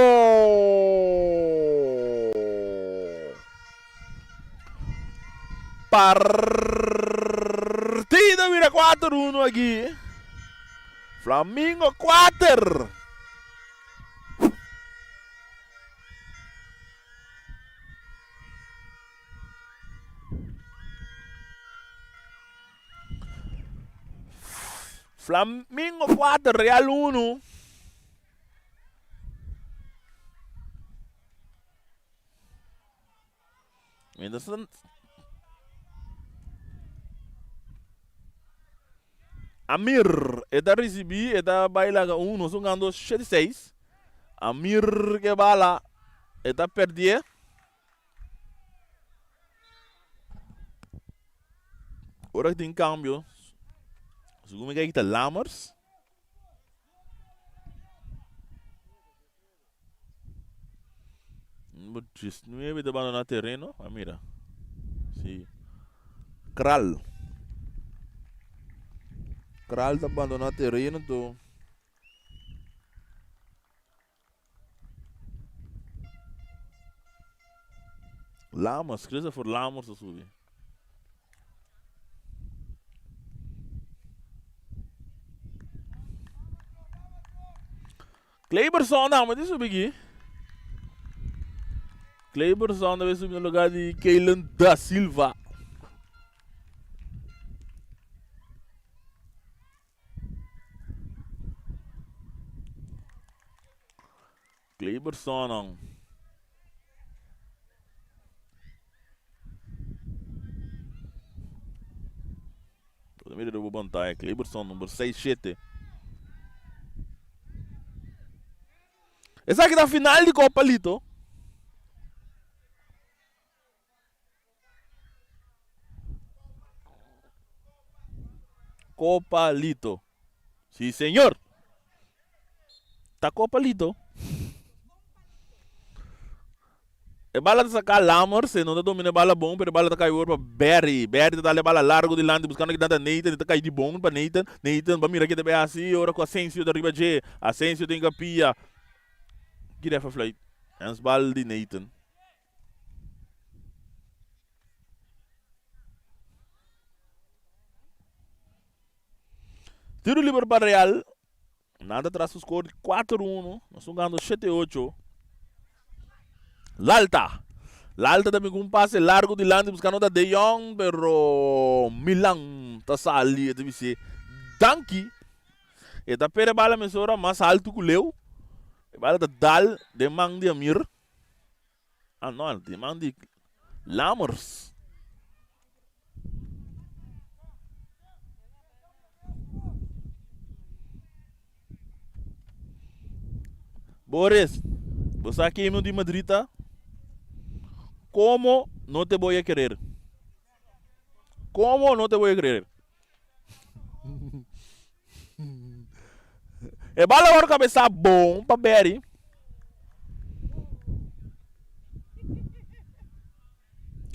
Partida bira 4-1 aki. Flamingo 4. Flamingo 4, Real 1. Mientras Amir e ta ricibi e ta bay laga un nos hungando 7-6 Amir ke bala e ta perdie ora tin cambio segun mi ta Lammers. Number 19 ta bandona tereno. A mira. Si. Kral. Kral ta bandona tereno to. Lammers, Christopher Lammers ta subi. Clayberson tambe ta subi aki. Clayberson ta subi na lugar di Kaylen da Silva. Clayberson. Mira de pantalla. Clayberson number 6, 7. Esaki ta final di Copa Lito. Copa Lito. Sí, señor. Ta Copa Lito. E bala ta saca Lammers, e no ta domina e bala bon, pero e bala ta cay over pa Barry. Barry ta dal e bala largo dilanti buscando kinan ta Nathan, e ta cay di bon pa Nathan. Nathan ba mira ke ta bay haci ora cu Asensio ta riba dje. Asensio tin capia. Ki ref a fluit? Handsbal di Nathan. Tiro liber pa Real. Nan ta tras su score di 4-1. Nos hungando 7-8. Lalta. Lalta también con un pase largo dilanti buscando ta De Jong, pero Milan ta sali e ta bisé danki. E ta pere bala mesora mas alto ku Leo. E bala ta dal den man di Amir. Ah no, den man di Lammers. Boris, bo sa ki himno di Madrid ta? Como no te voy a querer? Como no te voy a querer? E bala wòrdu kabesá bon pa Barry.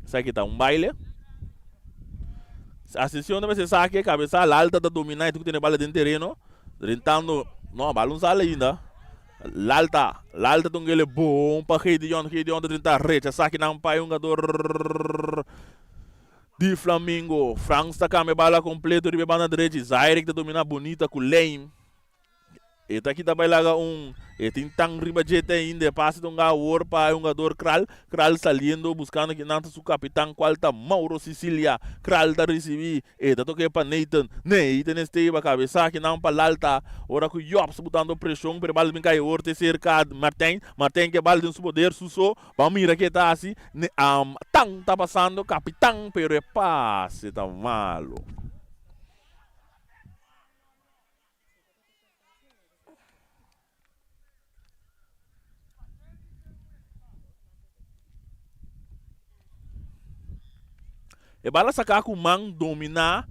Esaki ta un baile. Ascension ta mester saki e kabesá. Lalta ta dominá e tin ku tene bala den tereno. Drentando, no, bala un sali ainda. Lalta, Lalta ta un gele bon pa Gedeon. Gedeon ta drenta rechasá kinan pa e hungador di Flamingo. Frans ta cambia bala completo riba e banda drechi. Zairik ta domina bunita cu Leim. E ta kita bai laga un e tin tan riba dje te ainda e pase ta un awor pa e hungador Kral. Kral saliendo buscando kinan ta su capitan cual ta Mauro Sicilia. Kral ta ricibi e ta toke pa Nathan. Nathan Esteba cabeza kinan pa Lalta ora cu Jobs butando presion pero e bal bin cay awor te cerca Martijn. Martijn ke bal den su poder su so. Ban mira ke ta haci. Tan ta pasando capitan pero e pase ta malo. E bala saká ku man dominá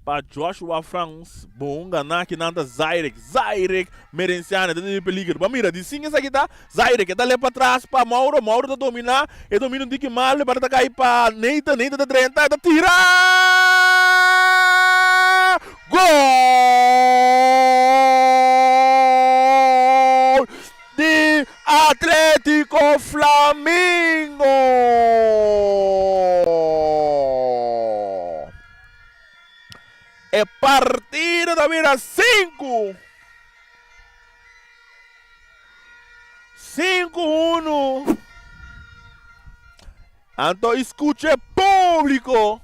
pa Joshua Frans. Bon ganá kinan ta Zairek. Zairek Merenciano ta den peliger. Bo a mira di sin esaki ta Zairek. E ta lep patras pa Mauro. Mauro ta dominá. E domina un tiki mal. E bala ta kai pa Nathan. Nathan ta drenta. E ta tira! Gol di Atletico Flamingo! E partido ta bira sinku, 5-1. Anto skucha e públiko.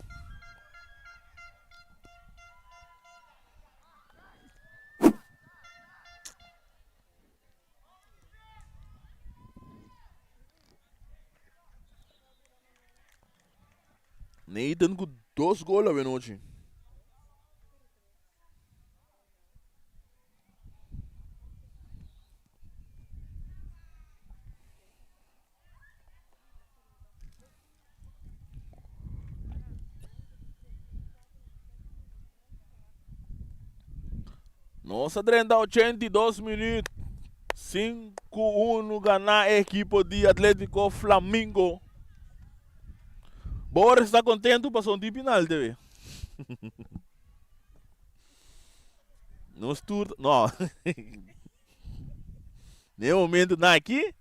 Nathan ku dos gol awe nochi. Nos a drenta 82 minuut. 5-1 gana e ekipo di Atletico Flamingo. Boris ta contento pasobra un tin penal tv. Nos tur no. Den e momento nan aki.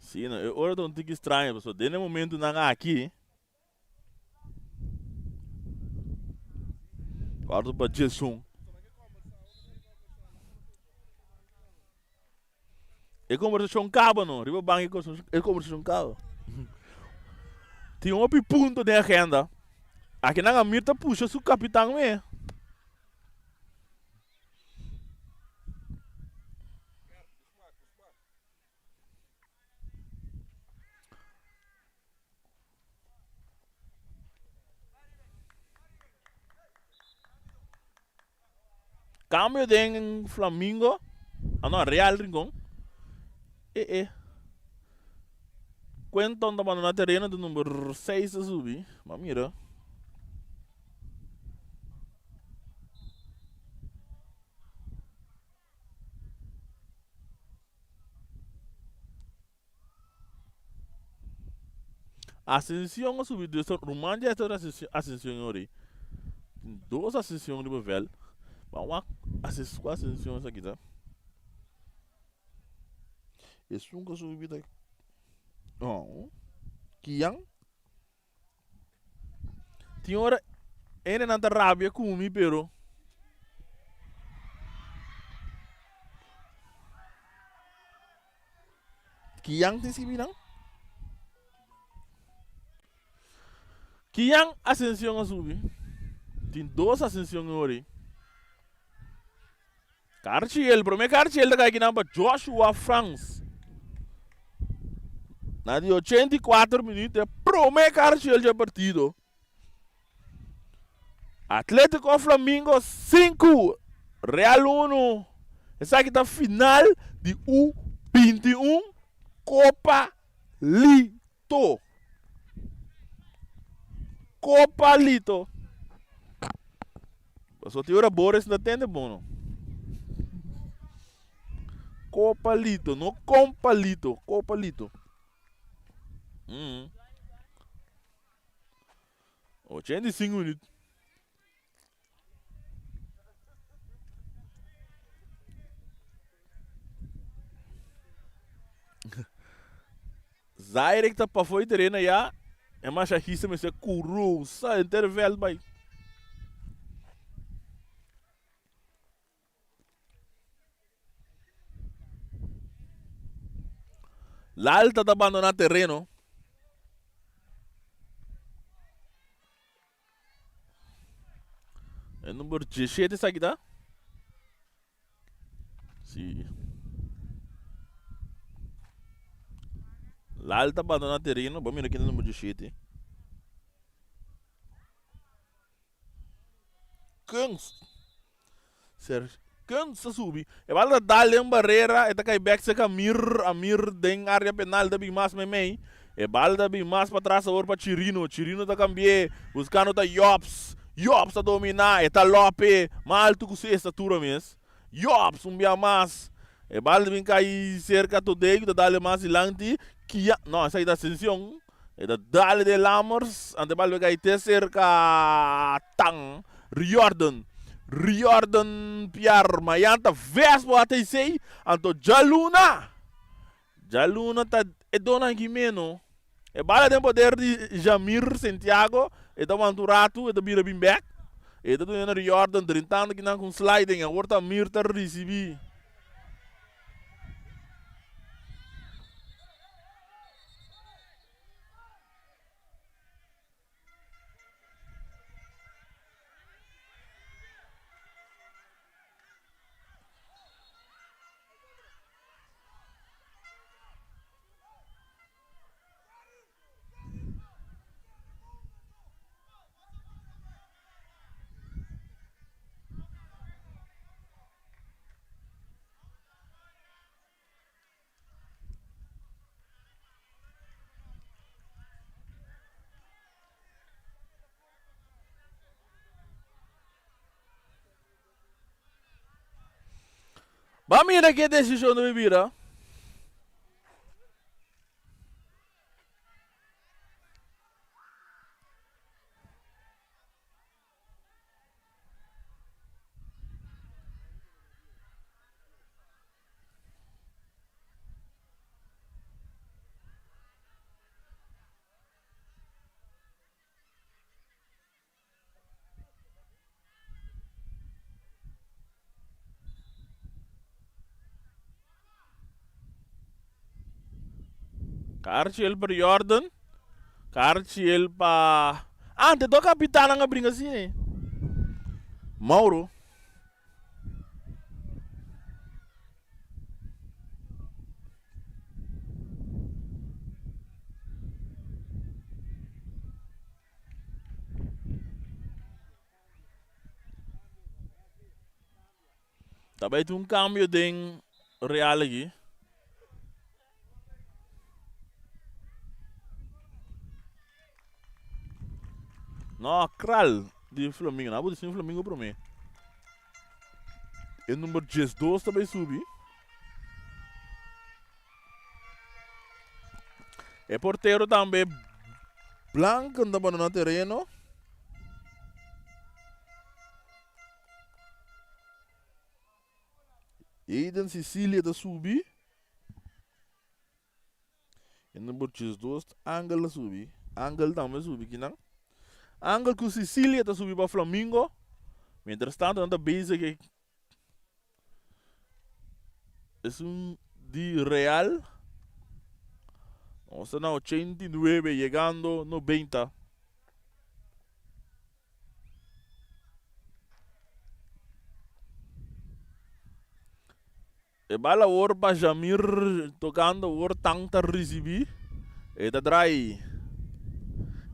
Sí, no, e ora ta un tiki straño, pasobra den e momentunan aki, cuarto pa diesun. E conversacion caba no, riba banca e conversacion caba. Tin hopi punto den agenda. Akinan Amir ta pusha su capitan mee. Cambio den Flamingo. Ah no, Real Rincon. Eh eh. Quenton ta bandona tereno de number 6 ta subi. Ma mira. Ascension a subi dos ruman dje esta Ascension ori. Dos Ascension riba veld. Ban wak ku Ascension esaki ta. Esun ku a subi ta oh Kian. Tin ora hendenan ta rabia ku mi pero Kian tin skibi nan? Kian Ascension a subi? Tin dos Ascension ori. Karchiel, prome Karchiel ta kai kinan pa Joshua Frans. Na di 84 minuut e prome Karchiel dje partido. Atletico Flamingo 5, Real 1. Esaki ta final di U21 Copa Lito. Copa Lito. Pasobra tin ora Boris no ta tende bon no. Copalito, no compalito, copalito. Mm. 85 minuut. Zairek ta pafó e tereno ya. E masajista mester kurusa henter veld bai. Lalta ta bandoná tereno. E number 17 esaki ta? Si. Lal ta bandona tereno. Bo mira ken ta number 17. Kunst. Ser Kunst ta subi. E bal ta dal den barera. E ta kai bek serka Amir. Amir den area penal ta bin mas meimei. E bal ta bin mas patras awor pa Chirino. Chirino ta kambi'é. Buskando ta Jobs. Jobs ta dominá. E ta Lope. Mas altu ku su estatura mes. Jobs un bia mas. E bal ta bin kai serka Todei ku ta dal e mas dilanti. Kia. No, esaki ta Ascension. E ta dal den Lammers. Anto e bal ta bin kai te serka Tan. Riordan. Riordan Piar. Mayan ta Vespo ATC. Anto djaluna. Djaluna ta e Dona Gimeno. E bala den poder di Jamir Santiago. E ta wanta un ratu, e ta bira bin bek. E ta duna na Riordan, drentando kinan ku un sliding. Awor ta Amir ta risibí. Ba mira ke desishon ta bira. Karchi el pa Jordan. Karchi el pa. Ah, te do kapitannan a bringa asina eh. Mauro. Ta bai tin un cambio den Real aki. No, Kral di Flamingo. No, bo Flamingo prome. E number 12 ta bai subi. E portero tambe Blanco ta bandona tereno. Eden Cecilia ta subi. E number 12 Angel ta subi. Angel tambe subi kinan. Angel ku Cecilia ta subi pa Flamingo. Mientras tanto nan ta bezig e Esun di Real. Nos ta na 89 yegando 90. E bal awor pa Jamir tocando awor Tang ta ricibi. E ta draai.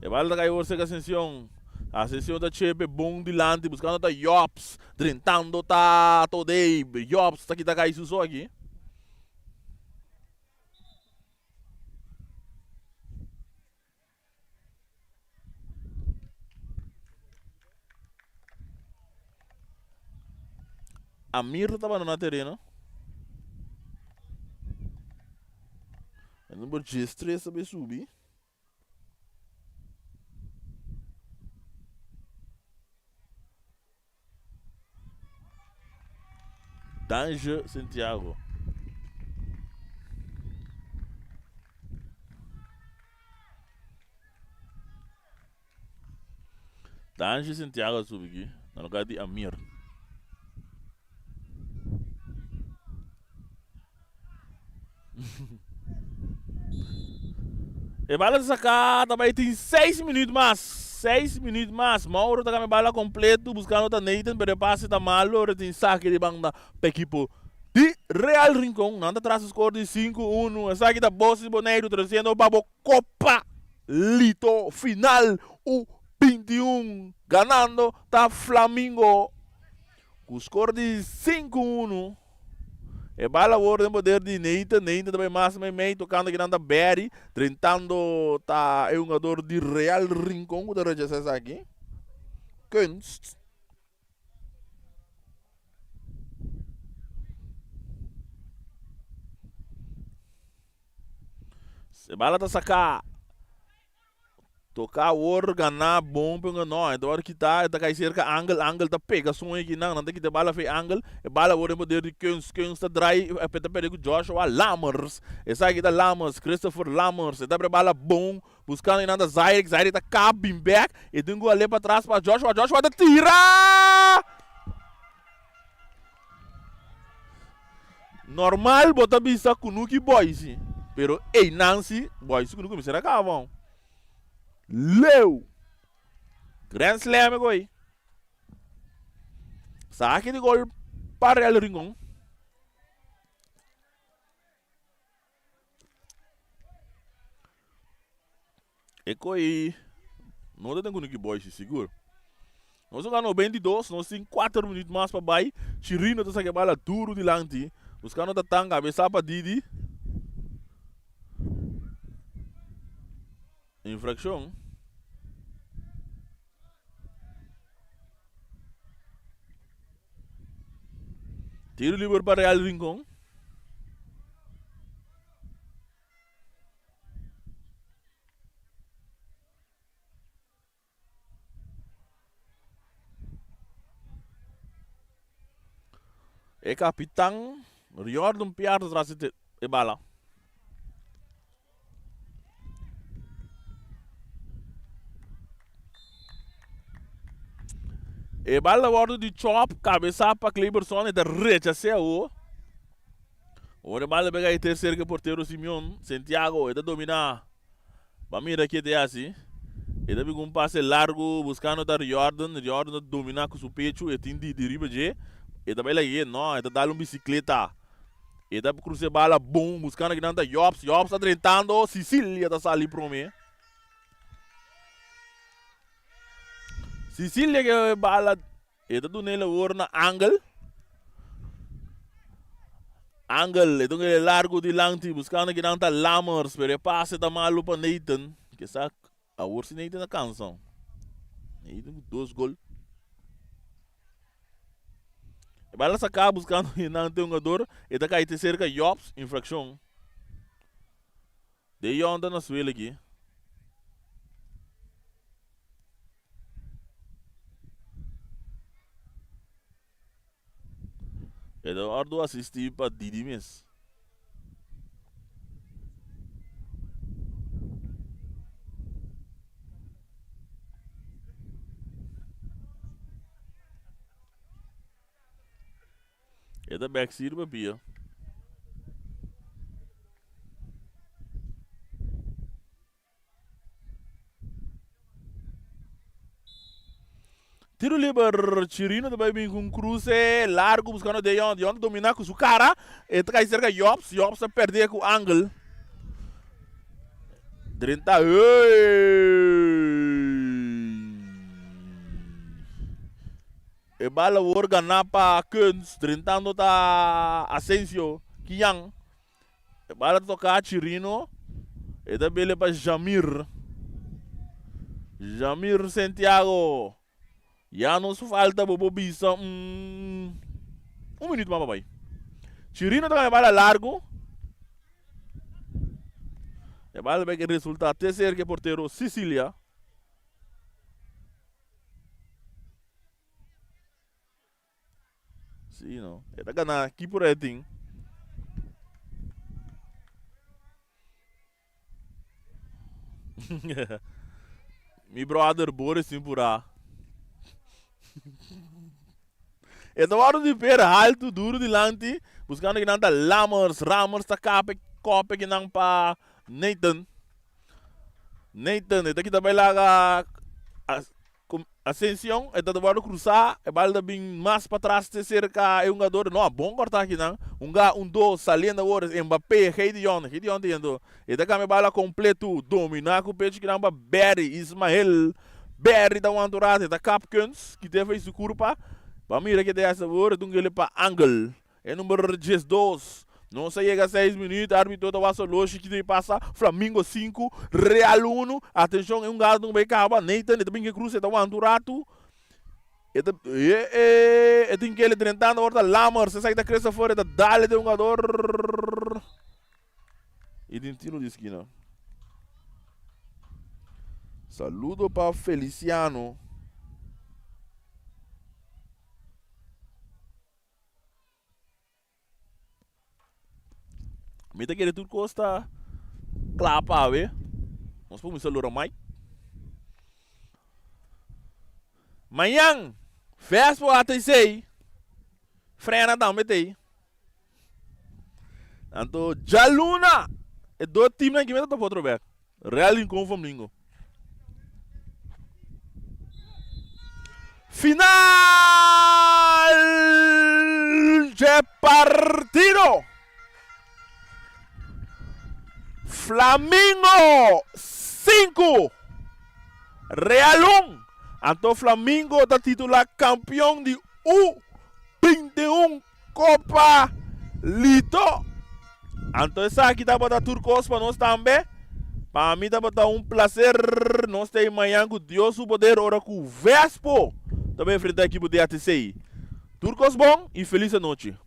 E bal ta cay awor cerca Ascension. Ascension ta chepe bon dilanti buscando ta Jobs. Drentando ta Todey. Jobs ta kita cay su so aki. Amir ta bandona tereno. 13 ta bay subi. Danje Santiago. Danje Santiago a subi aki na lugar di Amir. E bala ta saká, ta bai tin 6 minuut mas. 6 minuut mas. Mauro ta kambia bala kompleto buskando ta Nathan, pero e pase ta malo. Ora tin saki di banda pa ekipo di Real Rincon. Nan ta tras e skor di 5-1. Esaki ta Bos di Boneiru tresiendo pa bo Kopa Lito final U21. Ganando ta Flamingo ku skor di 5-1. E bala awor den poder di Nathan. Nathan ta bai mas mei mei tocando kinan ta Barry. Drentando ta e hungador di Real Rincon cu ta rechaza esaki. Kunst. E bala ta saca. Toca awor gana bon pe un no e ta wòrdu kita e ta kai serka Angel Angel ta pega sun eki nan nan ta kita e bala fei Angel e bala awor den poder di Kunst Kunst ta drai e ta perde ku Joshua Lammers esaki ta Lammers Christopher Lammers e ta abri e bala bon buskando einan ta Zairik Zairik ta kap bin bek e tin ku ale patras pa Joshua Joshua ta tira Normal bo ta bisa kunuki boisi, pero einan si boisi kunuki mester a kaba. Leu! Grand slam e goi. Saki di gol pa Real Rincon. E koi no ta den kunuki boisi sigur. Nos a gana 22, nos tin 4 minuut mas pa bai. Chirino ta saka e bala duru dilanti. Buskando ta tan kabesa pa Didi. Infrakshon. Tiro liber pa Real Rincon. E kapitan Riordan Piar ta tras e bala. E bala wòrdu di chòp kabesá pa Cleberson e ta rechas'é awor. Ora e bala pega e terser ke portero Simeon Santiago e ta dominá. Ban mira ke te hasi. E ta bin ku un pase largu buskando ta Riordan. Riordan ta dominá ku su pechu e tin di di riba dje. E ta bai lag'é no e ta dal un bisikleta. E ta cruza e bala bon buscando kinan ta Jobs. Jobs ta drentando. Sicilia ta sali prome. Sicilia ke e bala. E ta duna el awor na Angel. Angel e ta largo dilanti buscando kinan ta Lammers. Pero e pase ta malo pa Nathan. Ke sa awor si Nathan a cansa. Nathan ku dos gol. E bala saká buskando nan te hungador. E ta kai te serka Jobs. Infrakshon. De Jong ta na suelo aki. E ta wòrdu asistí pa Didi mes. E ta bek sirba pia. Tiro liber, Chirino ta bai bin ku un kruse largu buskando De Jong. De Jong ta dominá ku su kara. E ta kai serka Jobs. Jobs ta pèrdè ku Angel. Drenta. E bal awor ganá pa Kunz. Drentando ta Asensio. Kian. E bala ta toká Chirino. E ta bele pa Jamir. Jamir Santiago. Ya nos falta bo por bisa un un minuut mas pa bai. Chirino ta kambia bala largu. E bal bai resulta te cerca e portero Sicilia. Sí, no. E ta gana ki por e tin. Mi brother Boris sin pura. E ta wòrdu di per haltu duru dilanti, buskando kinan ta Lammers. Lammers ta kape kope kinan pa Nathan. Nathan e ta kita bai laga Ascension, e ta wòrdu krusá, e bal ta bin mas patras te serka e hungador. No, a bon kòrtá akinan. Hunga un dos, saliendo awor es Mbappé, Gideon. Gideon ta yendo. E ta kambia bala kompletu, dominá ku pechu kinan pa Barry, Ismael. Barry ta wanta un rato, e ta kap Kunz, kit'é fei su kurpa. Ban mira ke ta hasi awor, e ta un kele pa Angel. E number 12. Nos a yega seis minuut, arbitro ta wak soloshi ki ta pasa, Flamingo sinku, Real unu. Atencion, e un gato no bay caba, Nathan e ta bin ke cruz, e ta wanta un ratu. E ta e e e tin kele drentando awor ta Lammers, esaki ta Christopher, e ta dale den hungador. Y tin tiro di esquina. Saludo pa Feliciano. Mi ta kere tur kos ta kla pa awe. Nos por kuminsá lora Mike. Mañan, Vespo ATC, Frena tambe ta ei. Anto djaluna, e dos teamnan ki mester topa otro bek. Real Rincon Flamingo. Final dje partido. Flamingo 5, Real 1. Anto Flamingo ta titula campeon di U21. Copa Lito. Anto esaki tabata tur cos pa nos tambe. Pa mi tabata un placer. Nos ta mañan cu Dios su poder ora cu Vespo ta bay enfrenta ekipo di ATC. Tur cos bon y feliz anochi.